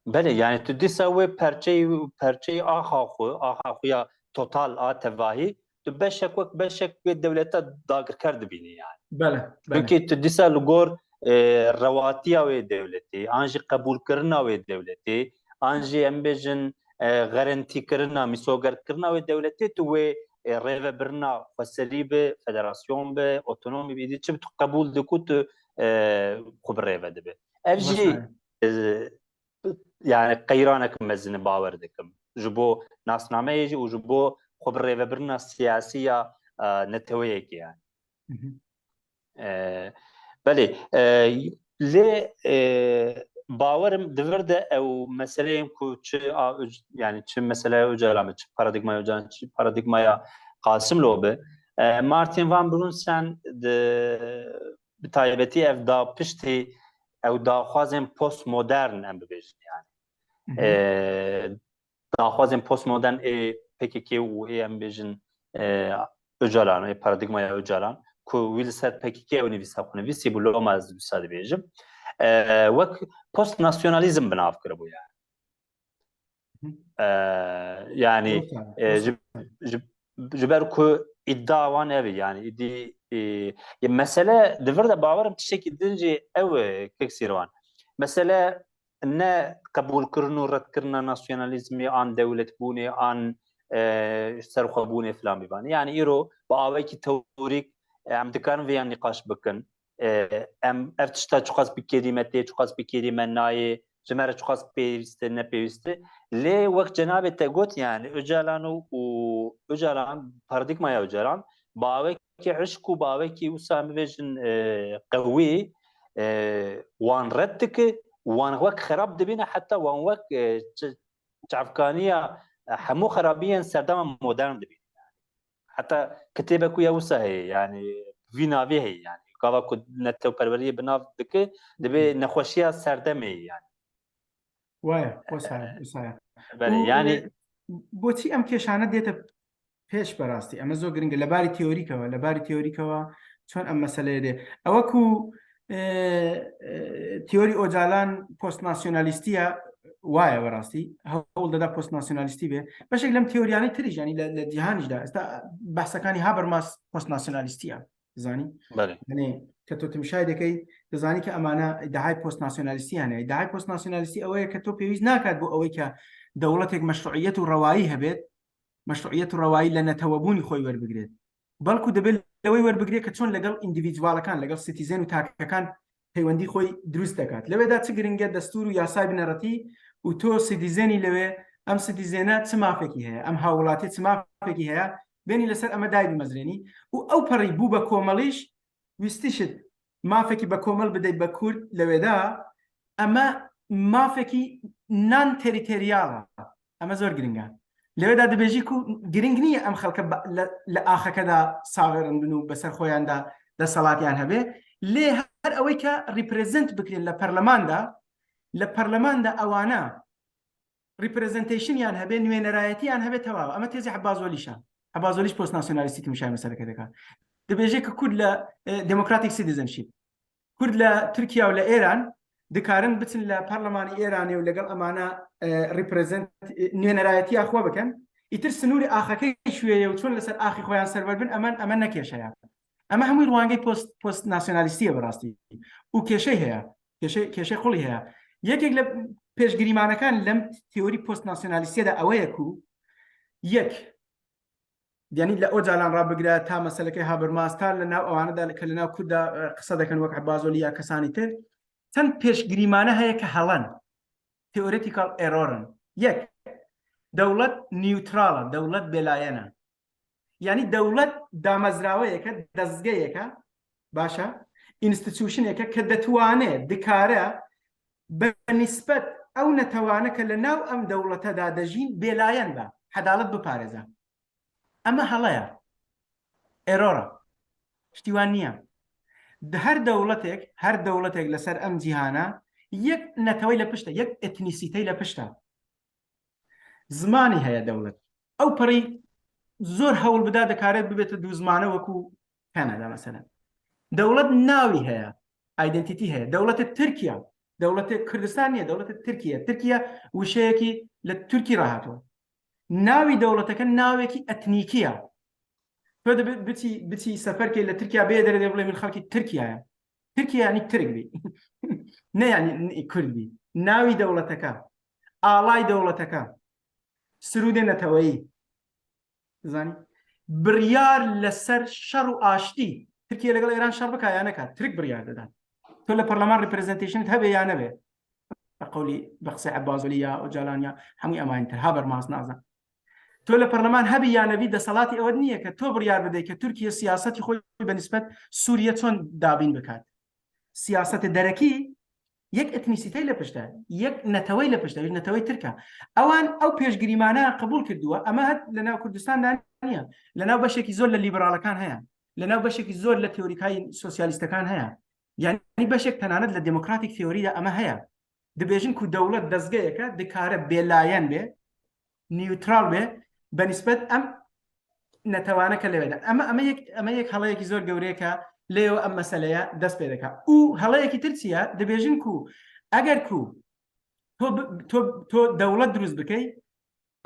Belê, yani tu dîsa wê perçeyî, perçeyî axa xwe, axa xwe ya total a tevahî, tu beşek wek beşek wê dewleta dagirker dibînî yani. Belê, belê. Çunkî tu dîsa li gor, e, rewatiya wê dewletê, an jî qebûlkirina wê dewletê, an jî em bêjin, e, xerentîkirina, mîsogerkirina wê dewletê, tu wê, e, rêvebirina xweserî bi, federasyon bi, otonomî bi, îdî çi bi tu qebûl diku tu, e, xwe bi rêve dibe. Ev jî, e, yani qeyranek mezin e, bawer dikim. Ji bo nasnameyê jî û ji bo xwe bi rêvebirina siyasî ya, e, neteweyekê yani. Hı hı. E, belê, e, lê, e, bawerim di vir de ew meseleyên ku çi a Oc-, yani çi meseleya Ocalan be, çi paradigmaya Ocalan, çi paradigmaya Qasimlo be, e, Martin van Brunsen di, bi taybetî ev da piştî ew daxwazên postmodern em bibêjin yani. Hı hı. E, daxwazên postmodern ê P K K û ê em bêjin, e, Ocalan, ê paradigmaya Ocalan, ku wî li ser P K K ew nivîsa xwe nivîsî bû, loma ez wisa dibêjim. E, wek postnasyonalîzm bi nav kiribû yani. Hı. E, yani, Wisa, e, wisa. ji, ji, ji ber ku îdia wan ev e yani, îdî, e, ya mesele di vir de bawerim tiştekî din jî ew e, Kek Sîrwan. Mesele ne qebûlkirin û redkirina nasyonalîzmê an dewletbûnê an, e, serxwebûnê filan bîvanê. Yani îro bi awayekî teorîk, e, em dikarin vê yan nîqaş bikin. E, em ev tişta çiqas bi kêdî me tê, çiqas bi kêdî me nayê, ji me re çiqas pêwîst e, ne pêwîst e. Lê wek cenabê te got yani Ocalan û, û Ocalan, paradigmaya Ocalan, bi awayekî ki hişk û bavekî wisa em bibêjin, e, qewî, e, wan red dike, wan wek xerab dibîne, heta wan wek, e, çi-, çavkaniya, e, hemû xerabiyên serdema modern dibîne. Heta kitêbek wî ya wisa heye, yani vî navê heye, yani gava ku netewperweriyê bi nav dike, dibê nexweşiya serdemê ye yani. Waya, wisa ye, wisa ye. Belê, û, yani, e, boçî em kêşane dête pêş berastî. Em e zor giring e. Lebarî teorîkewe, lebarî teorîkewe çon em meseleyê dê. Ewe ku, e, e, teorî Ocalan postnasyonalîstî ye, waye werastî. Hewl deda postnasyonalîstî be. Beşek lem teoriyanê tirî, yani le, le cîhanî jî de. Esta behsekanî Habermas postnasyonalîstî ye. Zanî? Belê. Yani ke to timşay dekey, dizanî ke emane îdehayê postnasyonalîstî hene. Îdehayê postnasyonalîstî ewe ye ke to pêwîst nakat bo ewê ke dewletek meşruiyet û rewayî hebêt, meşruiyet û rewayî li netewebûnî xwe werbigiret. Belku dibe li wê werbigiret ke çon legel îndîvîdûalekan, legel sitîzen û takekan peywendî xwe dirust dekat. Li wê de çi giring e destûr û yasay bineretî û to sitîzenî li wê, em sitîzene çi mafekî heye, em hawlatê çi mafekî heye, benî li ser em e dayî bimezrênî. Û ew perî bû be komelîş, wîstî şit mafekî be komel bidey be Kurd li wê de, em e mafekî nan terîteriyal e. Em e zor giring e. Li wê de dibêjî ku giring nîye em xelke be-, li, li axeke de saxir in bin û be ser xwe yan de desthilatiyan hebe. Lê her ewê ke represent bikirin li perleman de, li perleman de ewana representation yan hebe, nûênerayetî yan hebe tewav. Em e têzî Hebaz Olîş e. Hebaz Olîş postnasyonalîstî timşay meseleke dike. Dibêje ku Kurd li, e, democratic citizenship. Kurd li Tirkiye û li Êran dikarin biçin li parlemanê Êranê û legel emana, e, represent, e, nûênerayetiya xwe bikin. Îtir sinûrê axekê şûyê ye û çon li ser axê xwe yan server bin, emen, emen ne kêşe ye. Eme hemû ruangê post, post nasyonalîstî ye bi rastî. Û kêşey heye. کێشەی کێشەی قوڵی هەیە. یەکێک لە پێشگریمانەکان لەم تیۆری پۆست ناسیۆنالیستیەدا ئەوەیە کو یەک، یعنی لە ئۆجالان ڕابگرە تا مەسەلەکەی هابرماز، تا لە ناو ئەوانەدا کە لە ناو کورددا قسە دەکەن وەک عەبازۆلی یا کەسانی تر، چەند پێشگریمانە هەیە کە هەڵەن، theoretical errorن. یەک، دەوڵەت نیوتراڵە، دەوڵەت بێلایەنە. یعنی دەوڵەت دامەزراوەیەکە، دەستگەیەکە، باشە، ئینستیتوشنێکە کە دەتوانێت، دکارە بە نیسبەت ئەو نەتەوانە کە لە ناو ئەم دەوڵەتەدا دەژین بێلایەن بە، عەداڵەت بپارێزە. ئەمە هەڵەیە، ئێرۆرە، شتی وان نییە. هەر دەوڵەتێک، هەر دەوڵەتێک لەسەر ئەم جیهانە یەک نەتەوەی لە پشتە، یەک ئەتنیسیتەی لە پشتە، زمانی هەیە دەوڵەت. ئەو پەڕی زۆر هەوڵ بدا دەکارێت ببێتە دوو زمانە وەکو کەنەدا مەسەلەن. دەوڵەت ناوی هەیە، ئایدنتیتی هەیە. دەوڵەتە ترکیا، دەوڵەتە کوردستان نییە، دەوڵەتە ترکیە. ترکیە وشەیەکی لە تورکی ڕاهاتوە. ناوی دەوڵەتەکە ناوێکی ئەتنیکیە. تۆ دەبێت بچی، بچی سەفەرکەی لە ترکیا بێ دەرێ بڵێ من خەڵکی ترکیایە. ترکیە یعنی ترک بی. نە یعنی کورد بی. ناوی دەوڵەتەکە، ئاڵای دەوڵەتەکە، سرودێ نەتەوەیی. زانی؟ بڕیار لەسەر شەڕ و ئاشتی. ترکیە لەگەڵ ئێران شەڕ بکا یا نەکات، ترک بڕیار دەدات. تۆ لە پەرلەمان ریپرزنتیشنت هەبێ یا نەبێ، بە قەولی، بە قسەی عەبازۆلی یا ئۆجالان یا هەمووی ئەمانی تر، هابەرماز نازان. تۆ لە پەرلەمان هەبی یا نەبی، دەسەڵاتی ئەوەت نییە کە تۆ بڕیار بدەی کە تورکیە سیاسەتی خۆی بە نیسبەت سووریە چۆن دابین بکات. سیاسەتە دەرەکی یەک ئەتنیسیتەی لە پشتە، یەک نەتەوەی لە پشتە، یەک نەتەوەی ترکە. ئەوان ئەو پێشگریمانە قبول کردووە. ئەمە هەر لە ناو کوردستاندا نییە، لە ناو بەشێکی زۆر لە لیبراڵەکان هەیە، لە ناو بەشێکی زۆر لە تیۆریکای سۆسیالیستەکان هەیە. یعنی بەشێک تەنانەت لە دموکراتیک تیۆریدا ئەمە هەیە. دەبێژن کو دەوڵەت دەستگەیەکە دکارە بێلایەن بێ، نیوترال بێ، بە نیسبەت ئەم نەتەوانە کە لەوێدا. ئەمە، ئەمە یەک، ئەمە یەک هەڵەیەکی زۆر گەورەیە کە لێەوە ئەم مەسەلەیە دەست پێ دەکا. و هەڵەیەکی تر چییە؟ دەبێژن کو ئەگەر کو تۆ ب-، تۆ، تۆ دەوڵەت دروست بکەی،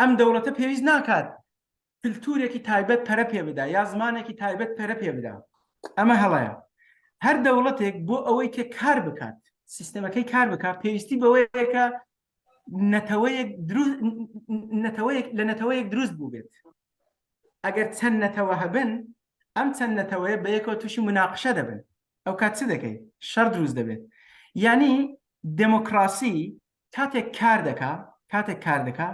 ئەم دەوڵەتە پێویست ناکات کلتورێکی تایبەت پەرە پێ بدا یا زمانێکی تایبەت پەرە پێ بدا. ئەمە هەڵەیە. هەر دەوڵەتێک بۆ ئەوەی کە کار بکات، سیستەمەکەی کار بکات، پێویستی بەوەیە کە نەتەوەیەک دروست، نەتەوەیەک، لە نەتەوەیەک دروست بوو بێت. ئەگەر چەند نەتەوە هەبن، ئەم چەند نەتەوەیە بە یەکەوە تووشی مناقشە دەبن. ئەو کات چ دەکەیت؟ شەڕ دروست دەبێت. یعنی، دموکراسی کاتێک کار دەکا، کاتێک کار دەکا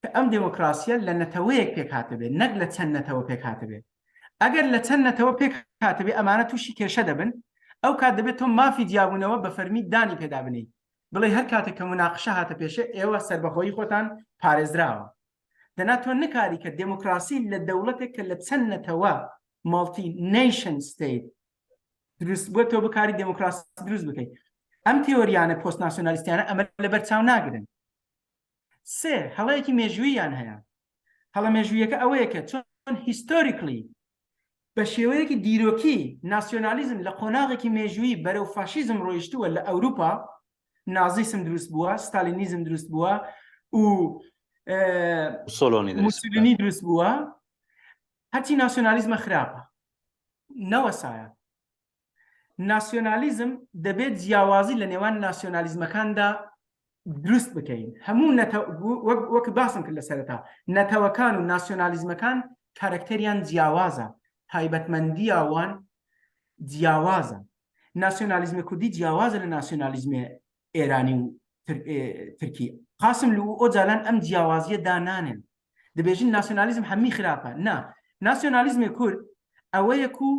کە ئەم دموکراسیە لە نەتەوەیەک پێک هاتبێ، نەک لە چەند نەتەوە پێک هاتبێ. ئەگەر لە چەند نەتەوە پێک هاتبێ، ئەمانە تووشی کێشە دەبن. ئەو کات دەبێت تۆ مافی جیابوونەوە بە فەرمی دانی پێدا بنی. بڵێ هەر کاتێک کە مناقشە هاتە پێشێ، ئێوە سەربەخۆیی خۆتان پارێزراوە. دەنا تۆ نکاری کە دموکراسی لە دەوڵەتێک کە لە چەند نەتەوە، multi nation state، دروست بووە، تۆ بکاری دموکراسی دروست بکەیت. ئەم تیۆریانە پۆست ناسیۆنالیستیانە ئەمە لە بەرچاو ناگرن. سێ، هەڵەیەکی مێژووییان هەیە. هەڵە مێژوویەکە ئەوەیە کە چۆن historically، بە شێوەیەکی دیرۆکی، ناسیۆنالیزم لە قۆناغێکی مێژوویی بەرەو فاشیزم ڕۆیشتووە لە ئەوروپا، نازیسم دروست بووە، ستالینیزم دروست بووە و، ئە، سۆلۆنی دروست موسولینی دروست بووە. هەرچی ناسیۆنالیزمە خراپە. نەوەسایە. ناسیۆنالیزم دەبێت جیاوازی لە نێوان ناسیۆنالیزمەکاندا دروست بکەین. هەموو نەتە-، وەک، وەک باسم کرد لە سەرەتا، نەتەوەکان و ناسیۆنالیزمەکان کارەکتەریان جیاوازە، تایبەتمەندیە وان جیاوازە. ناسیۆنالیزمی کوردی جیاوازە لە ناسیۆنالیزمی ئێرانی و تر-، ئێ، ترکی. قاسم لو ئۆجالان ئەم جیاوازیە دانانێن. دەبێژن ناسیۆنالیزم هەمی خراپە. نا، ناسیۆنالیزمی کورد ئەوەیە کو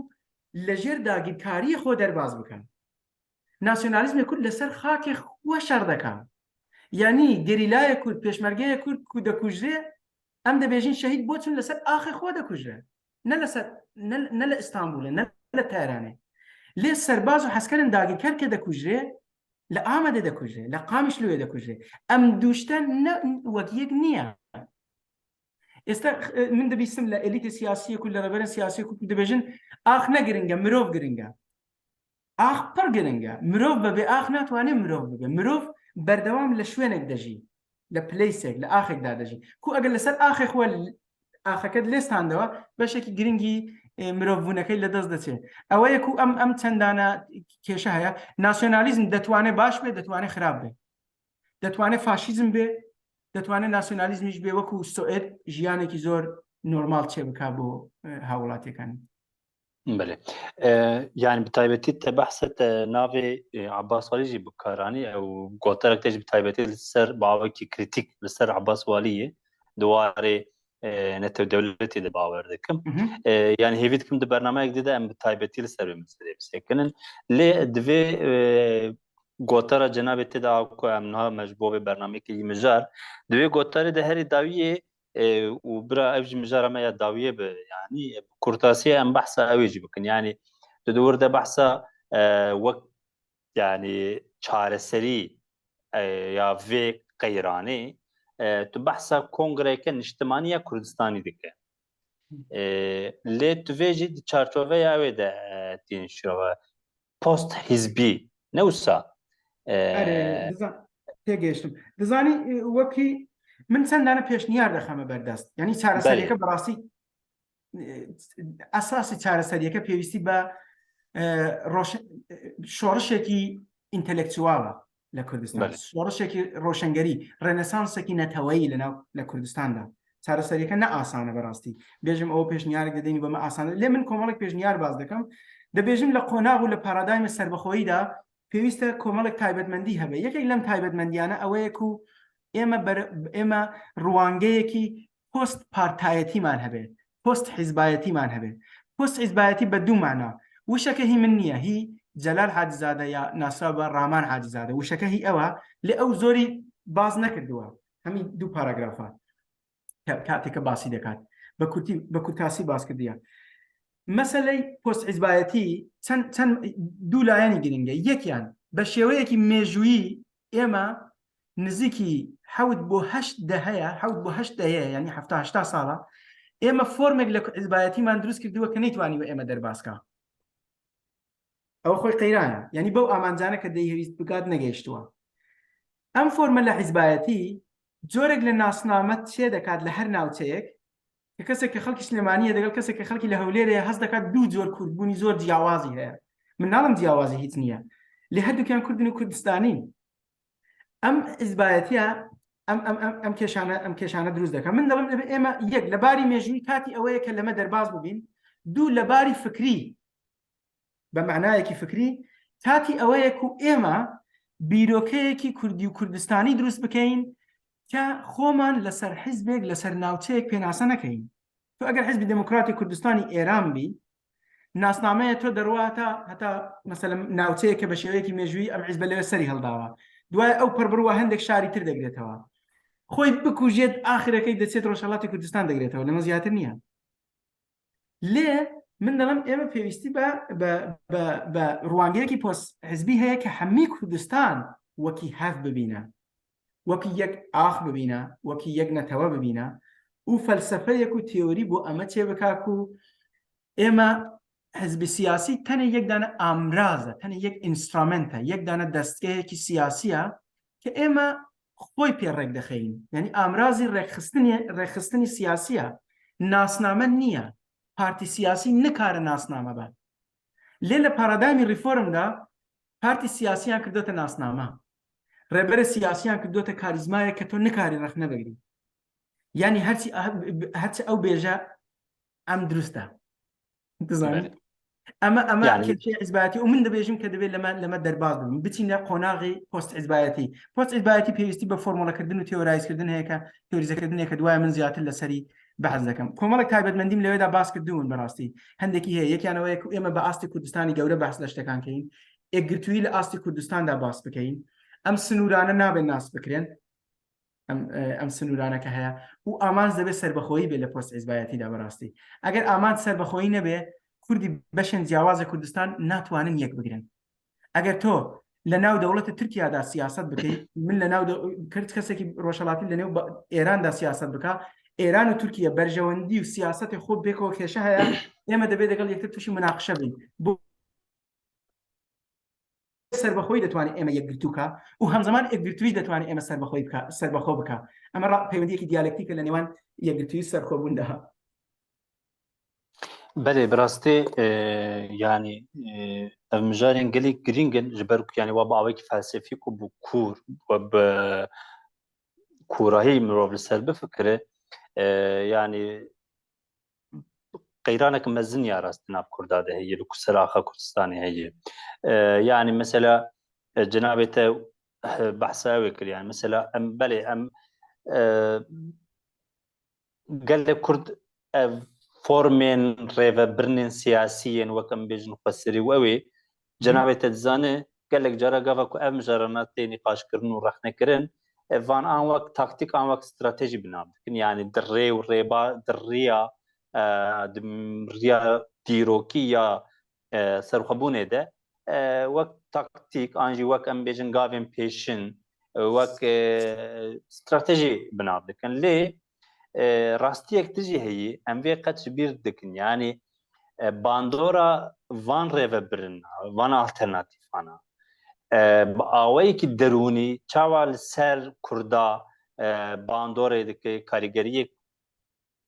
لە ژێر داگیرکاری خۆ دەرباز بکەن. ناسیۆنالیزمی کورد لەسەر خاکێ خۆ شەڕ دەکا. یعنی، گەریلایە کورد، پێشمەرگەیە کورد کو دەکوژرێ، ئەم دەبێژین شەهید بۆ چون لەسەر ئاخێ خۆ دەکوژرێ. نە لەسەر، نە، نە لە ئیستانبولێ، نە لە تەهرانێ. لێ سەرباز و حەسکەرن داگیرکەر کە دەکوژرێ، لە ئامەدە دەکوژرێ، لە قامیشلوێ دەکوژرێ. ئەم دوو شتە نە، وەک یەک نییە. ئێستا، ئە، من دەبیستم لە ئەلیتی سیاسی کورد، لە ڕێبەرە سیاسی کورد دەبێژن، ئاخ نە گرنگە، مرۆڤ گرنگە. ئاخ پڕ گرنگە. مرۆڤ بەبێ ئاخ ناتوانێ مرۆڤ ببێ. مرۆڤ بەردەوام لە شوێنێک دەژی، لە پلەیسێک، لە ئاخێکدا دەژی. کو ئەگەر لەسەر ئاخێ خۆ ئاخەکەت لێستاندەوە، بەشێکی گرنگی، ئێ، مرۆڤبوونەکەی لەدەست دەچێت. ئەوەیە کو ئەم، ئەم چەندانە کێشە هەیە. ناسیۆنالیزم دەتوانێت باش بێ، دەتوانێت خراپ بێ. دەتوانێت فاشیزم بێ، دەتوانێت ناسیۆنالیزمیش بێ وەکو سوئد ژیانێکی زۆر نۆرمال چێ بکا بۆ، ئە، هاوڵاتیەکانی. Belê. E, yani bi taybetî te behse te navê, e, Abbas Walî jî bi kar anî, ew goterek te jî bi taybetî li ser bi awekî krîtîk li ser Abbas Walî ye. Di warê, e, netewdewletê de bawer dikim. E, yani hêvî dikim di bernameyek dî de em bi taybetî li ser vê meseleyê bisekinin. Lê divê, e, gotara cenabê tê de a ku em niha me ji bo vê bernameyê kirî mijar. Di vê gotarê de herî dawiyê, e, û bira ev jî mijara me ya dawiyê be, yani, e, bi kurtasiyê em behsa ew ê jî bikin. Yani, tu di wir de behsa, e, wek, yani, çareserî, e, ya vê qeyranê, e, tu behsa kongreyeke niştimanî ya Kurdistanî dike. E, lê tu vê jî di çarçoveya wê de, e, tînin şirove. Post hizbî, ne wisa? E, Erê, dizan-, têgihiştim. Dizanî, e, wekî min çend dane pêşniyar dixeme berdest. Yanî çareseriyeke Belê. bi rastî, e, esasî çareseriyeke pêwîstî be, e, roşe-, e, şorişekî întelektual e li Kurdistan. Belê. Şorişekî roşengerî, renesansekî neteweyî li nav, li Kurdistan de. Çareseriyeke ne asan e bi rastî. Bêjim ew pêşniyarek de deynî be me asan e. Lê min komelek pêşniyar baz dikim. Dibêjim li qonax û li paradayma serbixweyî de pêwîst e komelek taybetmendî hebe. Yekek lem taybetmendiyane ew ye ku ême ber-, ême ruwangeyekî post partayetîman hebe, post hizbayetîman hebe. Post hizbayetî be du mana. Wişeke hî min niye, hî Celal Hacizade ya nasra be Raman Hacizade. Wişeke hî ew e, lê ew zorî baz nekirdiwe. Hemî du paragrafa. Ka-, kateke basî dekat. Be kurtî, be kurtasî baz kirdiye. Meseley post hizbayetî çend, çend du layenî girîng e. Yekiyan, be şêweyekî mêjûyî ême nizîkî hewt bo heşt dehe ye, hewt bo heşt dehe ye, yanî hefta heşta sala, ême formek li hizbayetî man dirust kirdiwe ke neytwanî we ême derbas ka. Ew xwe qeyran e. Yanî bew amancane ke dey hewîst bikat negehiştiwa. Em forme li hizbayetî corek li nasname çê dekat li her navçeyek, ke kesek ke xelkî Silêmaniyê degel kesek ke xelkî li Hewlêrê ye, hez dekat du cor kurdbûnî zor ciyawazî heye. Min nalim ciyawazî hîç niye. Lê herdukiyan kurd in û Kurdistanî. Em hizbayetiya, em, em, em, em kêşane, em kêşane dirûst dekin. Min dilim ê-, ême yek, li barî mêjûyî katî ewe ye ke li me derbas bibîn. Du, li barî fikrî, bi manayekî fikrî, katî ewe ye ku ême bîrokeyekî kurdî û Kurdistanî dirûst bikeyin ke xweman li ser hizbek, li ser navçeyek pênase nekeyin. Tu eger Hizbî Demokratî Kurdistanî Êran bî, nasnameya tu derwa heta, heta mesela navçeyeke bi şêweyekî mêjûyî em hizbe lê serî hildawa. Duwaye ew pir birwa hindek şarî tir degirêtewa. Xwey bikujêt, axireke deçêt Rojhelatê Kurdistan degirêtewa. Lê me ziyatir niye. Lê min dilim ême pêwîstî be, be, be, be ruwangeyekî post hizbî heye ke hemî Kurdistan wekî hev bibîne. Wekî yek ax bibîne, wekî yek netewe bibîne û felsefeyek û teorî bo eme çêbika ku ême hizbî siyasî tenê yek dane amraz e, tenê yek înstrument e, yek dane destgehekî siyasî ye ke ême xwey pê rêk dixeyîn. Yanî amrazî rêkxistinê, rêkxistinî siyasî ye. Nasname niye. Partî siyasî nikare nasname be. Lê li paradigmê reform de partî siyasiyan kirdote nasname. Rêberê siyasiyan kirdote karîzmayê ke tu nikarî rexne bigirî. Yanî herçî, herçi ew bêje em dirust e. Dizanî? Belê. Eme, eme Yani kêşeyê hizbayetî û min dibêjim ke divê li me, li me derbas bibin. Biçîne qonaxê post hizbayetî. Post hizbayetî pêwîstî bi formulekirdin û teorîzkirdin heye ke, teorîzekirdin heye ke duwaye min ziyatir li serî behs dikim. Komelek taybetmendî min li wê de bas kirdibûn bi rastî. Hindekî heye. Yekiyan ew ye ku ême bi astê Kurdistanî gewre behs li tiştekan keyin. Êkgirtûyî li astê Kurdistan de bas bikeyin. Em sinûrane nabên nas bikirin. Em, e, em sinûraneke heye. Û amanc dibê serbixweyî bê li post hizbayetî de bi rastî. Eger amanc serbixweyî nebe, Kurdî beşên ciyawazê Kurdistan natwanin yek bigrin. Eger to li nav dewleta Tirkiye de siyaset bikey, min li nav de-, Kird kesekî rojhelatî li nêv ba-, Êran de siyaset bika, Êran û Tirkiye berjewendî û siyasetê xwe bêko kêşe heye, ême divê digel yektir tiştî munaqişe bin. Bu serbixweyî detwanê ême yekgirtû ka û hemzeman yekgirtûyî detwanê ême serbixweyî bika, serbixwe bika. Eme ra-, peywendiyekî diyalektîk e li nêwan yekgirtûyî û serbixwebûn de ha. Belê, bi rastî, e, yanî, e, ev mijarên gelek girîng in, ji ber ku, yanî, we bi awekî felsefîk û bi kûr, we bi kûrahî mirov li ser bifikire, e, yanî, qeyranek mezin ya rast di nav Kurda de heye, li ku ser axa Kurdistanê heye. E, yanî, mesela, e, cenabê te, e, behsa wê kir, yanî, mesela, em, belê, em, e, gelek Kurd ev formên rêvebirinên siyasî yên, wek em bêjin, xweserî û ew ê, cenabê te dizane, gelek cara gava ku ev mijarana tê nîqaşkirin û rexnekirin, e, van an wek taktîk, an wek stratejî bi nav dikin. Yanî di rê û rêba, di riya, e, di riya dîrokî ya, e, serxwebûnê de, e, wek taktîk, an jî wek, em bêjin, gavên pêşin, e, wek, e, stratejî bi nav dikin. Lê, e, rastiyek din jî heye, em vê qet ji bîr dikin. Yanî, e, bandora van rêvebirina, van alternatîfana, e, bi awayekî derûnî çawa li ser Kurda, e, bandorê dike, karîgeriyek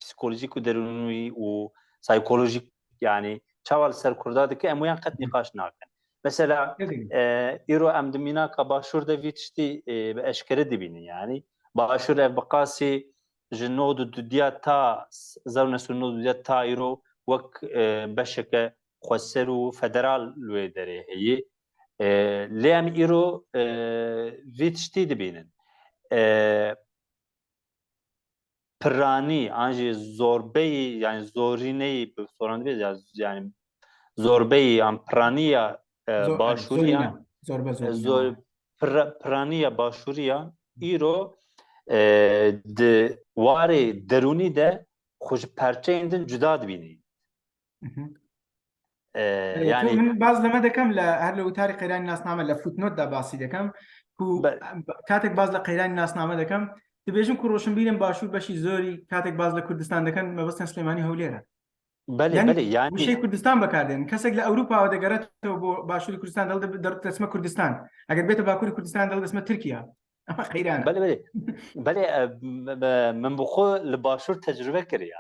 psîkolojîk û derûnî û saykolojîk, yanî çawa li ser Kurda dike, em wiyan qet nîqaş nakin. Mesela, e, îro em di mînaka Başûr de vî tiştî, e, bi eşkere dibînin. Yanî Başûr ev bi qasî ji nod û dudiya ta, hezar û neh sed û nod û dudiya ta îro wek, e, beşeke xweser û federal li wê derê heye. E, lê em îro, e, vî tiştî dibînin. E, piranî an jî zorbeyî, yanî zorîneyî bi soran dibe, ya, yanî zorbeyî an piraniya, e, Zor-, başûrî zorîna, yan, zorbe, e, zorîna zor-, var. Pira-, piraniya başûrî yan îro, e, di warê derûnî de xwe ji perçeyên din cuda dibînî. Mhm. E, E, yanî tu min baz leme dekem le, her li witari qeyranî nasname le footnote de basî dekem ku Be- katek baz le qeyranî nasname dekem, dibêjin ku roşinbîrên başûr beşî zorî katek baz le Kurdistan dekin, mebestên Silêmanî Hewlêr e. Belê, Yanî belê, yanî wişê Kurdistan bekar dênin. Kesek li Ewropa de gereto bo başûrî Kurdistan de, de, de, desme Kurdistan. Eger bête Bakurî Kurdistan de desme Tirkiye. Ama qeyran e. Belê, belê. Belê, e, m-, m-, min bi xwe li başûr tecrube kiriye.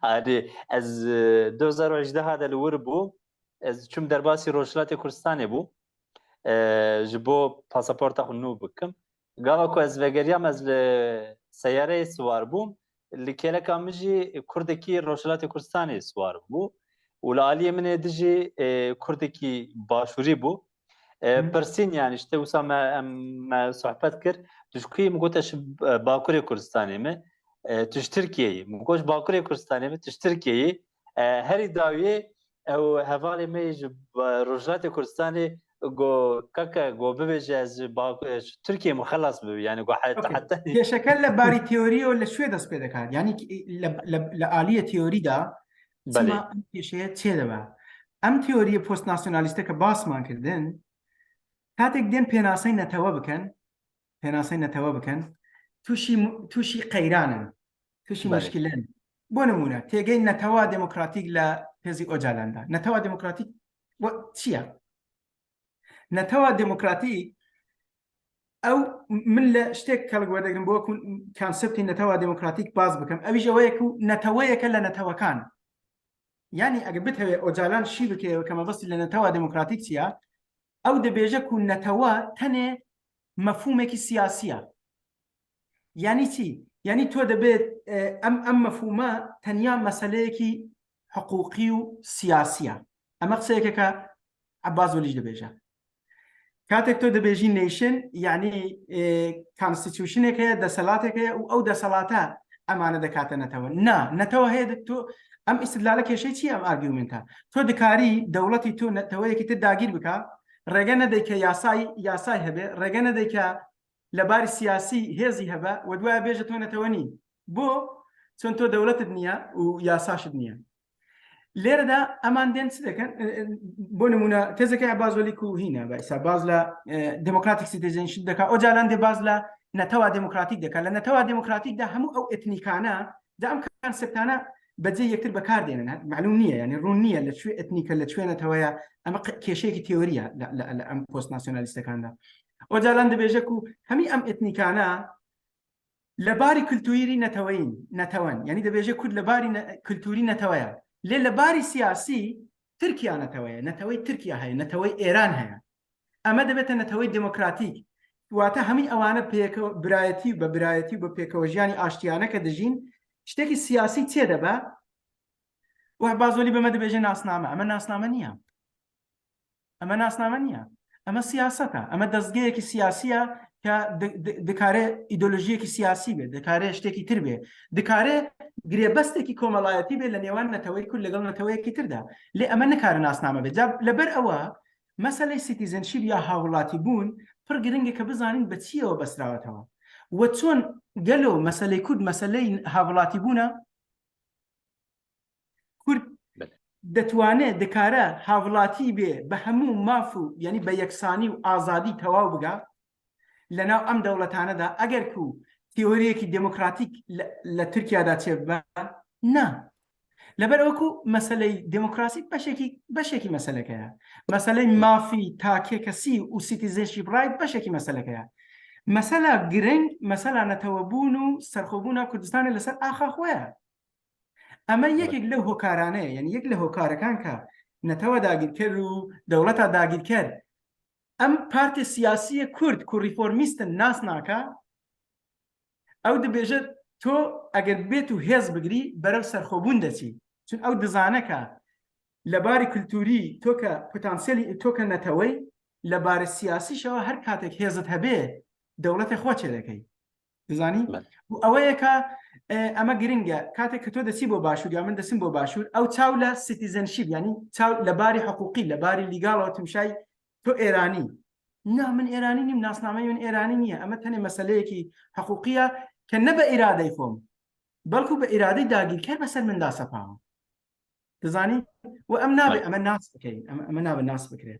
Yanî ez, e, du hezar û hejdeh de li wir bûm. Ez çûm derbasî Rojhilatê Kurdistanê bûm. E, ji bo pasaporta xwe nû bikim. Gava ku ez vegeriyam, ez li seyareyê siwar bûm. Li kêleka min jî kurdekî Rojhilatê Kurdistanê siwar bû. Û li aliyê min ê din jî, e, kurdekî başûrî bû. E, Hı. Pirsîn, yanî, işte, wisa me, em, me sohbet kir. Tu ji ku yî? Min got, ez ji, e, Bakurê Kurdistanê me. E, tu ji Tirkiyê yî? Min got, ji Bakurê Kurdistanê me, tu ji Tirkiyê yî? E, herî dawiyê, ew hevalê me yî ji, e, Rojhilatê Kurdistanê go, kaka, go bibêje, ez ji Bak-, ji Tirkiyê me xelas bibî. Yanî, go heta, Okey. heta Kêşeke li barî teorî û li şûê dest pê dikat. Yanî, ki, li, li, li aliyê teorî de Belê. Çima em kêşeye çê dibe? Em teoriyê postnasyonalîste ke basman kirdin, katek dên pênasey netewe bikin, pênasey netewe bikin, tûşî mu-, tûşî qeyran in, tûşî Belê. muşkil in. Bo nimûne, têgey netewa demokratîk le têzî Ocalan de. Netewa demokratîk we çi ye? Netewa demokratîk, ew, min li ştêk ke li werdigrin bo ku konseptê netewa demokratîk baz bikim. Ew jî ew ye ku neteweyeke li netewekan. Yanî eger bitewê Ocalan şî bike, ew ke mebestî li netewa demokratîk çi ye, ew dibêje ku netewe tenê mefhûmekî siyasî ye. Yanî çi? Yanî tu dibê, e, em, em mefhûma tenya meseleyekî hiqûqî û siyasî ye. Em ê qiseyeke ke Ebbas Welî jî dibêje. Katek tu dibêjî nation, yanî, e, constitutionek heye, deselatek heye û ew deselate emane dikate netewe. Na, netewe heye de tu, em îstidlale kêşeyê çi ye, em argumenta. Tu dikarî dewletî tu neteweyekî tu dagîr bika, rêge nedeyke yasay, yasay hebe, rêge nedeyke lebarî siyasî hêzî hebe, we di waya bêje to netewe nî. Bo, çon to dewletid niye û yasaşid niye. Lêre de eman dên çi dekin? E, e, bo nimûne, têzeke Ebbas Welî ku hîne, be, îsa baz le, e, democratic citizenship deka, Ocalan dê baz le netewa demokratîk deka. Le netewa demokratîk de hemû ew etnîkane, de em konseptane becê yektir bekar dênin. He, melûm niye, yanî rûn niye, le çi etnîke, le çi netewe ye, em qe-, kêşeyekî teorî ye, le, le, le em postnasyonalîstekan de. Ocalan dibêje ku hemî em etnîkane lebarî kulturî neteweyîn, netewen. Yanî dibêje Kurd lebarî ne-, kulturî netewe ye. Lê li barî siyasî Tirkiya netewe ye. Neteweyê Tirkiya heye, neteweyê Êran heye. Eme dibête neteweyê demokratîk. Wate hemî ewane pêke-, birayetî û bi birayetî û bi pêkewejiyanî aştiyaneke dijîn, tiştekî siyasî çê debe. Weh Bazolî bi me dibêje nasname. Eme nasname niye. Eme nasname niye. Eme siyaset e. Eme dezgehekî siyasî ye ke di-, di-, dikare îdeolojiyekî siyasî bê, dikare tiştekî tir bê, dikare girêbestekî komelayetî bê li nêwan neteweyê Kurd legal neteweyekî tir de. Lê eme nikare nasname bê. Ca li ber ewa meseleyê citizenship ya hawlatîbûn pir giring e ke bizanîn bi çi ye we besrawetwe. We çon gelo meseleyê Kurd meseleyê hawlatîbûn e? Kurd Belê. detwane, dikare hawlatî bê bi hemû maf û, yanî bi yeksanî û azadî tewaw biga li nav em dewletane de, eger ku teoriyekî demokratîk li, li Tirkiye de çêbibe? Na. Li ber ew ku meseleyê demokrasî beşekî, beşekî meseleke ye. Meseleyê Hı. mafî takekesî û citizenship right beşekî meseleke ye. Mesela giring, mesela netewebûn û serxwebûna Kurdistanê li ser axa xwe ye. Eme Evet. yekek li hokarane, yanî yek li hokarekan ke netewa dagîrker û dewleta dagîrker, em partê siyasiyê Kurd ku reformîst in nas nake, ew dibêje to eger bê tu hêz bigirî, berev serxwebûn de çî. Çun ew dizane ke li barî kulturî to ke potansiyelî to ke netewey, li barê siyasî şewa her katek hêzit hebê, dewletê xwe çêdekey. Dizanî? Belê. Û ewe yeka, e, eme giring e. Katek ke to desî bo başûr ya min desim bo başûr, ew çaw le citizenship, yanî çaw le barî hiqûqî, le barî legal ew timşay to Êranî. Na, min Êranî nîm, nasnameyê min Êranî niye. Eme tenê meseleyekî hiqûqî ye ke ne bi îradeyê xwe, belkû bi îradeyê dagîrker be ser min da sepawa. Dizanî? Û em nabe, Belê. eme nas bikeyin. Em, eme nabe nas bikire.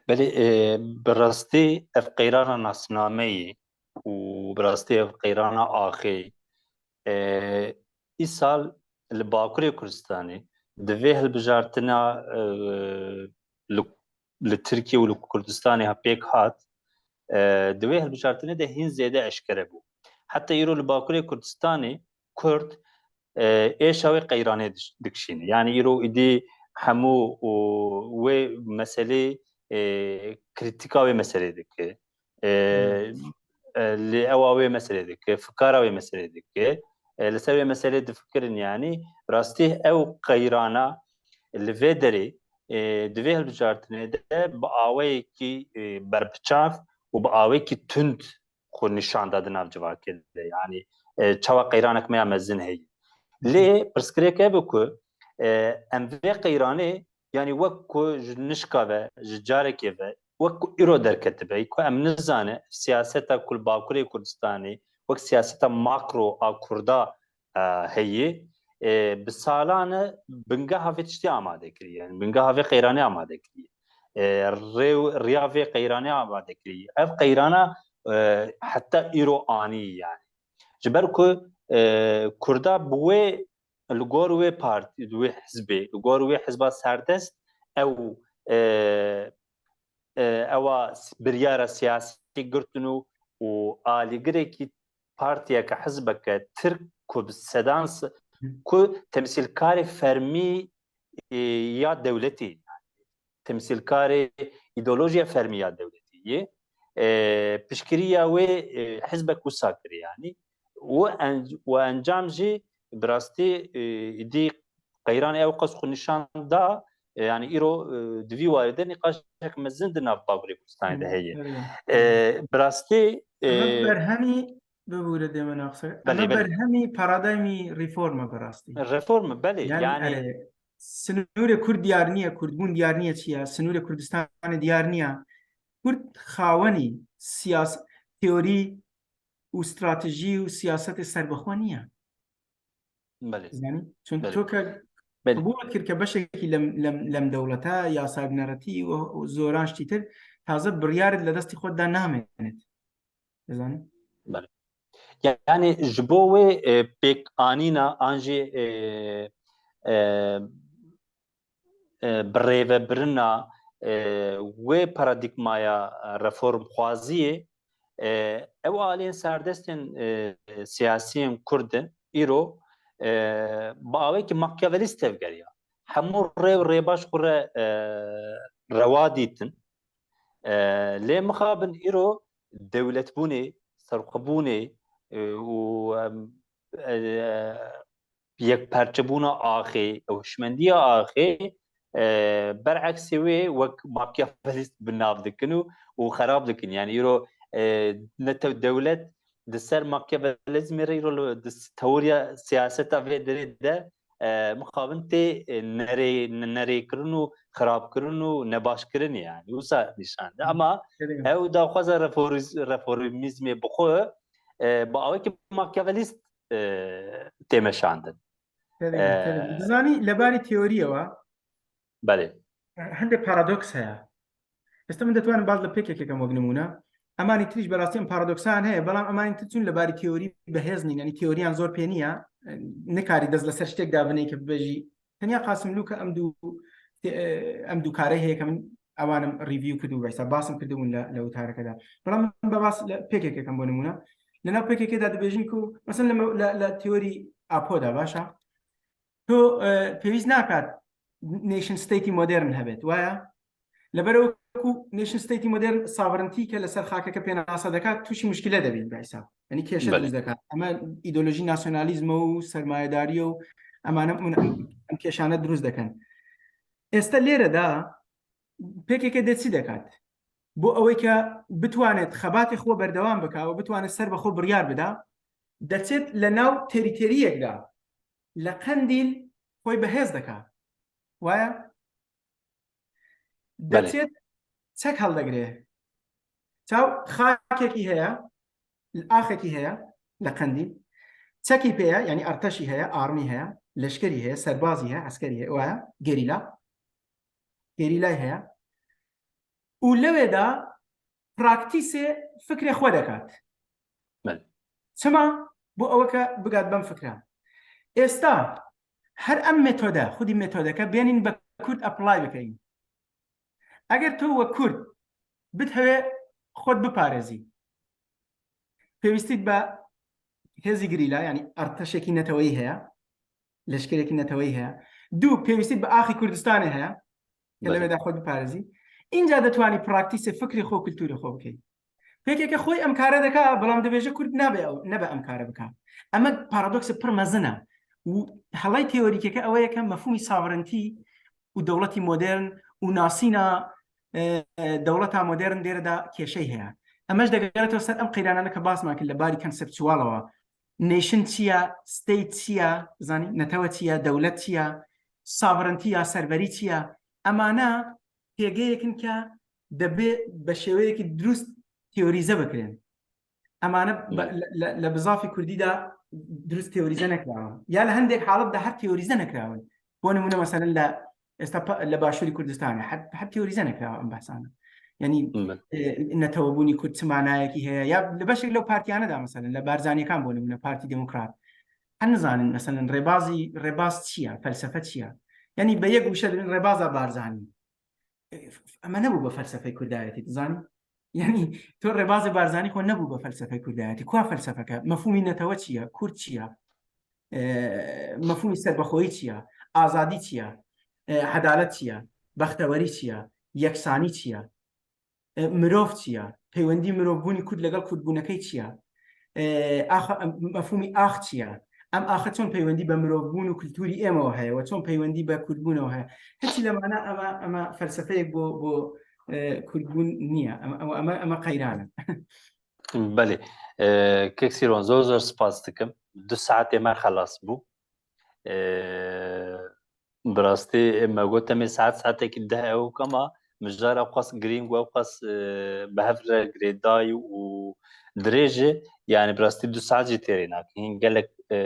Belê, e, bi rastî ev qeyrana nasnameyê û bi rastî ev qeyrana axê, e, îsal li Bakurê Kurdistanê di vê hilbijartina, e, li, li Tirkiye û li Kurdistanê ha pêk hat, e, di wê hilbijartinê de hîn zêde eşkere bû. Heta îro li Bakurê Kurdistanê Kurd, e, êşa wê qeyranê diş-, dikişîne. Yani îro îdî hemû û wê meselê, e, krîtîka wê meselê dike. E, Hmm. e, lê ewa wê meselê dike, fikara wê meselê dike. E, li ser wê meselê difikirin yani. Rastî ew qeyrana li vê derê, e, di vê hilbijartinê de bi awayekî, e, berbiçav û bi awayekî tund xwe nîşan da di nav civakê de. Yanî, e, çawa qeyranek me ya mezin heye. Lê pirsgirêk ev e ku, e, em vê qeyranê, yanî wek ku ji nişka ve, ji carekê ve, wek ku îro derketibe, ku em nizane siyaseta ku li Bakurê Kurdistanê wek siyaseta makro a Kurda, e, heye, e, bi salan e bingeha vê tiştê amade kiriye, yani bingeha vê qeyranê amade kiriye. E, rê-, riya vê qeyranê amade kiriye. Ev qeyrana, e, heta îro anî yani. Ji ber ku, e, Kurda bi wê, li gor wê partî, wê hizbê, li gor wê hizba serdest ew, e, e, ewa s-, biryara siyasî girtin û, û alîgirekî partiyeke, hizbeke tirk ku bi sedan s-, Hı. ku temsîlkarê fermî, e, ya dewletê, temsîlkarê îdeolojiya fermî ya dewletê yê. E, piştgiriya wê, e, hizbek wisa kiriye, yanî. Û en-, û encam jî bi rastî, e, îdî qeyranê ew qas xwe nîşan da, e, yanî îro, e, di vî warî de nîqaşek mezin di nav Bakurê Kurdistanê de Hı, heye. Tabii. E, bi rastî, e, Ev berhemî bibûre dê me naxse. Belê, Ev belê. berhemî paradigmî reform e bi rastî. Reform e, belê. Yani, Yani erê, sinûrê Kurd diyar niye, Kurdbûn diyar niye çi ye? Sinûrê Kurdistanê diyar niye. Kurd xawenî siyas-, teorî û stratejî û siyasetê serbixwe niye. Belê. Yani, çun Belê. to ke Belê. qebûl kir ke beşekî lem, lem, lem dewlete, yasakneretî û, û zoran ştîtir, taze biryarê li destî xwe de namênit. Dizanî? Belê. Yani ji bo wê, e, pêkanîna an jî, e, e, e, birêvebirina, e, wê paradîgmaya reformxwaziyê, e, ew aliyên serdestên, e, siyasiyên Kurd in îro, e, bi awekî makyavelîst tevgeriya. Hemû rê û rêbaş xwe re, e, rewa dîtin. E, lê mixabin îro dewletbûnê, serxwebûnê, e, û, em, e, yekperçebûna axê, hişmendiya axê, e, bereksê wê wek makyavelîst bi nav dikin û, û xerab dikin. Yani îro, e, netew dewlet di ser makyavelîzmê re îro li, di s-, teoriya siyaseta vê derê de, e, mixabin tê, e, nerê-, ne-, nerêkirin û xerabkirin û nebaşkirin yani. Wisa nîşan de. Ama Tabii. ew daxwaza reforîz-, reformîzmê bi xwe, e, bi awekî makyavelîst, e, tê meşandin. Tabii, E, tabii. Dizanî lebarî teoriyewa. Belê. E, hindê paradoks heye. Êsta min detwanim baz li P K K kem wek nimûne. Emanî tirîş berastî em paradoksan heye, belam emanî tir çûn li barî teorî bi hêz nîn, yanî teoriyan zor pê niye. Nikarî dest li ser ştêk da binê ke bibêjî. Tenya Qasimlû ke em dû, e, em dû karê heye ke min ewanim review kir û weysa basim kirdibûn le, le withareke de. Belam min be bas li P K K kem bo nimûne. Li nav P K K de dibêjin ku, mesela li me-, li, li teorî Apo de baş e. Tu, e, pêwîst nakat nation state-î modern hebêt, waya? Leberew ku nation state-î modern sovereignty ke li ser xakeke pênase dekat, tûşî muşkile debî bi hesab. Yanî kêşe Belê. dirust dekat. Eme îdeolojî nasyonalîzme û sermayedariye û emane min em, em kêşane dirust dekin. Êsta lêre de P K K dê çi dekat? Bo ewê ke bitwanet xebatê xwe berdewam bika û bitwanet ser bi xwe biryar bida, deçêt li nav terîteriyek de li Qendîl xwe bi hêz dika. Waya? Belê. Deçêt çek hildegire. Çaw xakekî heye, axekî heye li Qendîl. Çekî pê ye, yanî arteşî heye, armî heye, leşkerî heye, serbazî heye, eskerî heye, waya, gerîla. Gerîlayî heye. Û lewê de praktîsê fikrê xwe dekat. Belê. Çima? Bo eweke bigat bem fikra. Êsta her em metode, xwedî metodeke bênîn be Kurd apply bikeyin. Eger tu we Kurd bit hewê xwe biparêzî, pêwîstît be hêzî girîla, yanî arteşekî neteweyî heye, leşkerekî neteweyî heye. Du, pêwîstît bi axî Kurdistanê heye, ke Belê. lewê de xwe biparêzî. Înca detwanî praktîsê fikrê xwe, kulturê xwe bikey. P K K xwe em kare dika, belam dibêje Kurd nabe ew, nebe em kare bika. Eme paradoksê pir mezin e. Û helay teorîkeke ew ye ke mefhûmî sovereignty û dewletî modern û nasîna, e, e, dewleta modern dêre de kêşey heye. Eme ji degereto ser em qeyranane ke basman kir li barî konseptualewa. Nation çi ye? State çi ye? Zanî, netewe çi ye? Dewlet çi ye? Sovereignty ya serverî çi ye? Emane pêgeyek in ke debê be şêweyekî dirust teorîze bikirin. Emane be-, Hmm. le, le, le bizafî kurdî de dirust teorîze nekirawan. Ya li hindek halet de her teorîze nekirawan. Bo nimûne, meselen, le, êsta pa-, le Başûrî Kurdistanê her, her teorîze nekirawan behsane. Yanî, Hmm. e, netewebûnî Kurd çi manayekî heye? Ya li beşek lew partiyane de, meselen, le Barzanîyekan bo nimûne, Partî Demokrat. Her nizanin, meselen, rêbazî, rêbaz çi ye? Felsefe çi ye? Yanî be yek wişe dibin rêbaza Barzanî. E, f-, f-, eme nebû be felsefeyê Kurdayetî, dizanî? Yanî, to rêbazê Barzanî xwe nebû be felsefeyê Kurdayetî. Kua felsefeke? Mefhûmî netewe çi ye? Kurd çi ye? E, mefhûmî serbexweyî çi ye? Azadî çi ye? E, edalet çi ye? Bextewerî çi ye? Yeksanî çi ye? E, mirov çi ye? Peywendî mirovbûnî Kurd legel Kurdbûnekey çi ye? E, axa, em, mefhûmî ax çi ye? Em axe çon peywendî be mirovbûn û kulturî êmewe heye? We çon peywendî be Kurdbûnewe heye? Hiçî lemane eme, eme felsefeyek bo, bo, e, Kurdbûn niye. Eme, eme, eme, eme qeyran in. Belê. E, Kek Sîron, zor zor spas dikim. Du saetê me xelas bû. E, Bi rastî, e, me got, em ê saet, saetekî deh ew kama, mijara ew qas girîng û ew qas, e, bi hev re girêdayî û dirêj e. Yani bi rastî du saet jî têrê nake. Hîn gelek, e,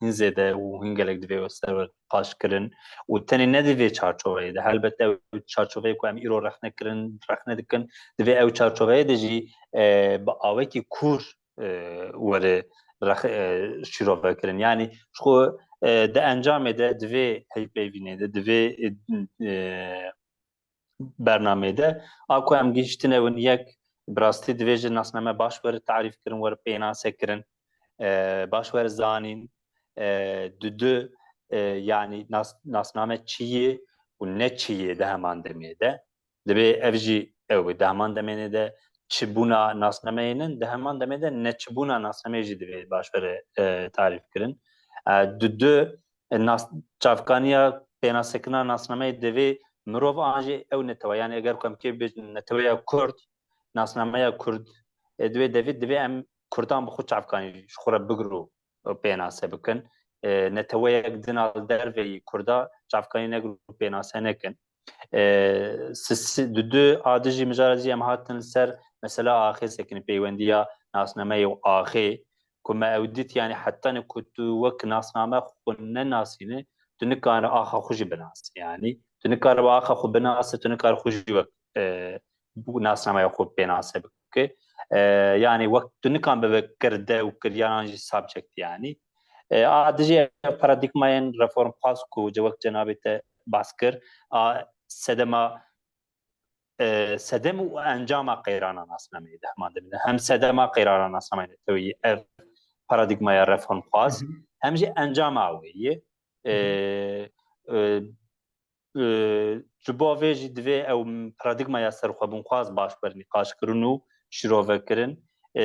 hîn zêde û hîn gelek divê we ser we qaş kirin û tenê ne di vê çarçoveyê de. Helbet ew çarçoveyê ku em îro rexne kirin, rexne dikin, di vê ew çarçoveyê de jî, e, bi awekî kûr, e, were rex-, e, şîrove kirin. Yani ji xwe, e, di encamê de, di vê heypeyvînê de, di vê, e, e, bernameyê de, a ku em gihîştine win yek, bi rastî divê ji nasname baş were tarîf kirin, were pênase kirin, e, baş were zanîn, e, dudu, e, yanî nas-, nasname çi yê û ne çi yê di heman demê de. Divê ev jî ew di heman demênê de çibûna nasnameyê nin, di heman demê de neçibûna nasnameyê jî divê baş were, e, tarîf kirin. E, dudu, e, nas-, çavkaniya pênasekirina nasnameyê divê mirov an jî ew netewe, yanî eger ku em kê bêjin neteweya Kurd, nasnameya Kurd, e, divê devê, divê em Kurdan bi xwe çavkanî ji xwe re bigir û pênase bikin. E, neteweyek din a li derveyî Kurda çavkanî negir û pênase nekin. E, si-, si-, di du a dijî mijara jî em hatin li ser mesela axê sekinî, peywendiya nasnameyê û axê, ku me ew dît, yanî heta ne ku tu wek nasname xwe nenasîne, tu nikare axa xwe jî binasî. Yanî tu nikare axa xwe binase, tu nikare xwe jî wek, e, bu nasnameya xwe pênase bike. E, yanî wek tu nikan bibe kirde û kiryaran jî subject yanî. E, a dijî ev paradîgmayên reformxwaz ku ce wek cenabê te bas kir, a sedema, e, sedem û encama qeyrana nasnameyê di heman demê de. Hem sedema qeyrana nasnameyê neteweyî ev paradîgmaya reformxwaz, Hı hı. hem jî encama wê yê. E, Hı hı. e, e, ji bo vê jî divê ew paradîgmaya serxwebûnxwaz baş were nîqaşkirin û şîrovekirin. E,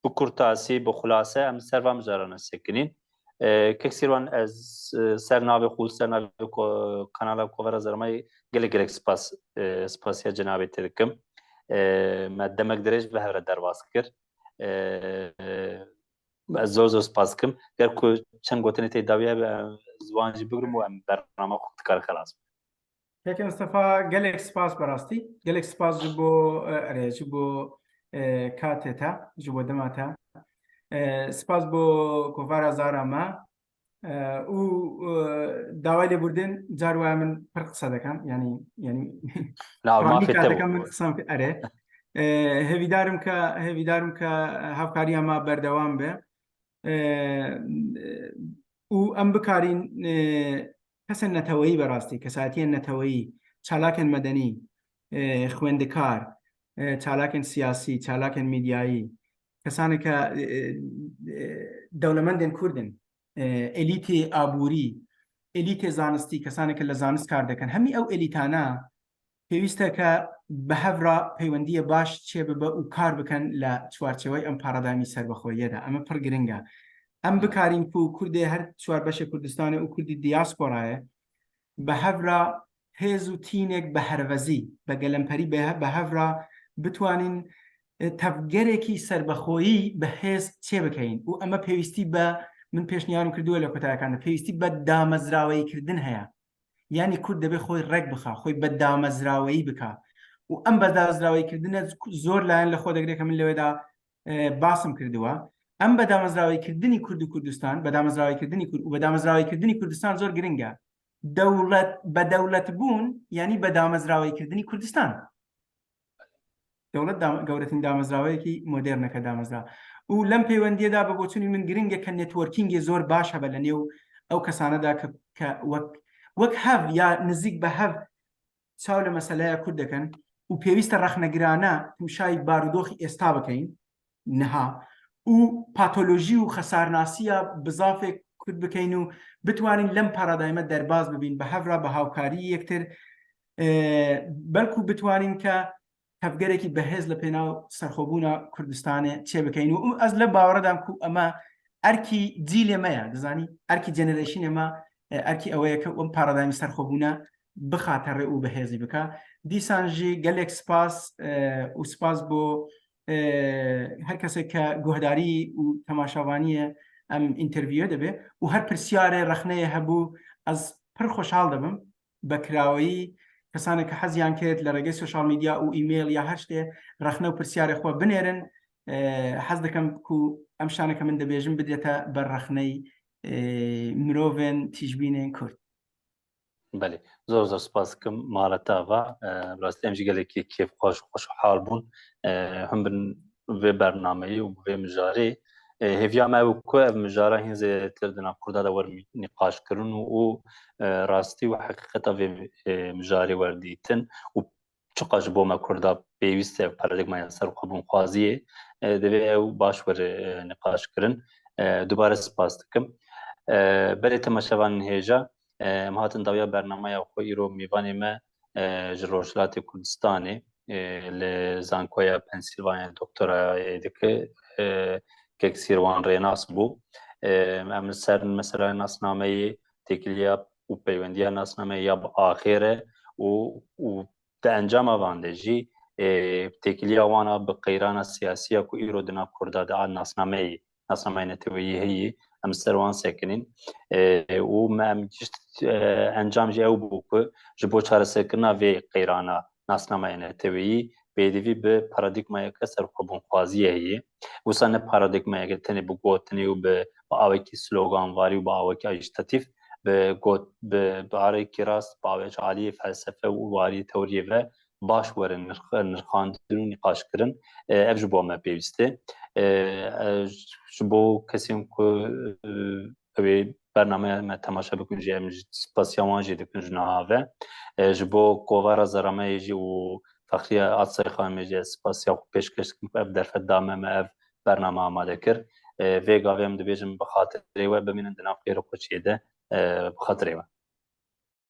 bi kurtasî, bi xulase em ser van mijarana sekinîn. E, Kek Sîrwan, ez, e, ser navê xwe, ser navê ko-, kanala Kovara Zermayê gelek gelek spas, e, spasiya cenabê te dikim. E, me demek dirêj bi hev re derbas kir. E, e, Ez zor zor spas dikim. Ger ku çend gotinê tê dawiya be, em ziwan jî bigrim û em bernama xwe dikare xelas bikin. Keke Mistefa, gelek spas berastî. Gelek spas ji bo, e, erê, ji bo, e, katê te, ji bo dema te. E, spas bo kovara zara me. E, û, e, daway lêbûrdin, car waya min pir qise dekan, yanî, yanî, Na, mafê te kateka bû. Min qisam kir, erê. E, hêvîdarim ke, hêvîdarim ke hevkariya me berdewam be. E, û em bikarîn, e, kesên neteweyî, berastî, kesayetiyên neteweyî, çalakên medenî, e, xwendikar, e, çalakên siyasî, çalakên medyayî, kesanê ke, e, e, dewlemendên Kurd in, e, elîtê aborî, elîtê zanistî, kesanê ke li zanist kar dikin, hemî ew elîtana pêwîst e ke bi hev re peywendiyê baş çêbibe û kar bikin li çarçeweyê em paradayma serbixweyiyê de. Em pir giring e. Em bikarîn ku Kurdê her çar beşê Kurdistanê û Kurdî diasporayê bi hev re hêz û tînek bi hervezî, bi gelemperî bi he-, bi hev re bitwanîn, e, tevgerekî serbixweyî bi hêz çêbikeyin. Û em pêwîstî bi, min pêşniyar min kirdiwe li kotayekan de, pêwîstî bi damezraweyîkirdin heye. Yanî Kurd dibê xwe rek bixe, xwe bi damezraweyî bike. Û em bi damezraweyîkirine zor layên li xwe digire ke min li wê de, e, basim kirdiwe. Em bi damezraweyîkirdinî Kurd û Kurdistan, bi damezraweyîkirdinî Kurd û bi damezraweyîkirdinî Kurdistan zor giring e. Dewlet, bi dewletbûn, yanî bi damezraweyîkirdinî Kurdistan. Dewlet dam-, gewretin damezraweyekî moderneke damezra. Û lem peywendiyê de bi boçûnî min giring e ke networkingê zor baş hebe li nêw ew kesane de ke, ke wek, wek hev ya nizîk bi hev çaw li meseleya Kurd dikin û pêwîst e rexnegirane timşayî barodoxî êsta bikeyin niha û patolojî û xesarnasiya bizafê Kurd bikeyin û bitwanîn lem paradayme derbaz bibîn, bi hev re bi hawkarî yektir, e, belkû bitwanîn ke tevgerekî bihêz li pênaw serxwebûna Kurdistanê çêbikeyin. Û ez li bawer de me ku ema erkî cîlê me ye, dizanî, erkî generationê me, e, erkî ew ye ke em paradayma serxwebûna bixate rê û bihêzî bike. Dîsan jî gelek spas, e, û spas bo, e, her kesek ke guhdarî û temaşavaniyê em interviyê dibe û her pirsyarê rexneyê hebû, ez pir xweşhal dibim. Bekiraweyî, kesanê ke heziyan kêt li rêgê sosyal medya û email ya her ştê rexne û pirsyarê xwe binêrin. E, hez dikim ku em şaneke min dibêjim bidête ber rexneyî, e, mirovên tîjbînên Kurd. Belê, zor zor spas dikim mala te ava. E, bi rastî em jî gelekî kêfxweş, xweşhal bûn. E, hûn bin vê bernameyê û vê mijarê. E, hêviya me ew ku ev mijara hîn zêdetir di nav Kurda de were nîqaşkirin û, û, e, rastî û heqîqeta vê, e, mijarê were dîtin û çiqas ji bo me Kurda pêwîst e ev paradîgmaya serxwebûnxwaziyê, e, divê ew baş were, e, nîqaşkirin. E, dubare spas dikim. E, berê temaşevanên hêja, e, em hatin dawiya bernameya xwe, îro mêvanê me, e, ji Rojhilatê Kurdistanê, e, li Zankoya Pennsylvania doktorayê dike, e, kek Sîrwan Rênas bû. E, em li ser mesela nasnameyê, têkiliya û peywendiya nasnameyê ya bi axê re û, û di encama van de jî, e, têkiliya wan a bi qeyrana siyasî ya ku îro di nav Kurda de a nasnameyê, nasnameya neteweyî heye, em li ser wan sekinîn. E, û me em gişt, e, encam jî ew bû ku ji bo çareserkirina vê qeyrana nasnameya neteweyî pêdivî bi paradîgmayeke serxwebûnxwaziyê heye. Wisa ne paradîgmayeke tenê bi gotinê û bi, bi awekî sloganvarî û bi awekî ajîtatîf, bi got, bi, bi arekî rast, bi awekî aliyê felsefe û aliyê teoriyê ve baş were nirx-, nirxandin û nîqaşkirin. E, ev ji bo me pêwîst e. E, e, ji bo kesên ku, e, ew ê bernameya me temaşe bikin jî, em ji spasiya wan jî dikin ji niha ve. E, ji bo kovara Zerameyê jî û Fexriye Atsay Xanimê jî ez spasiya xwe pêşkeş dikim ku ev derfet da me, me ev bername amade kir. E, vê gavê em dibêjin bi xatirê we, bimînin di nav xêr û xweşiyê de, e, bi xatirê we.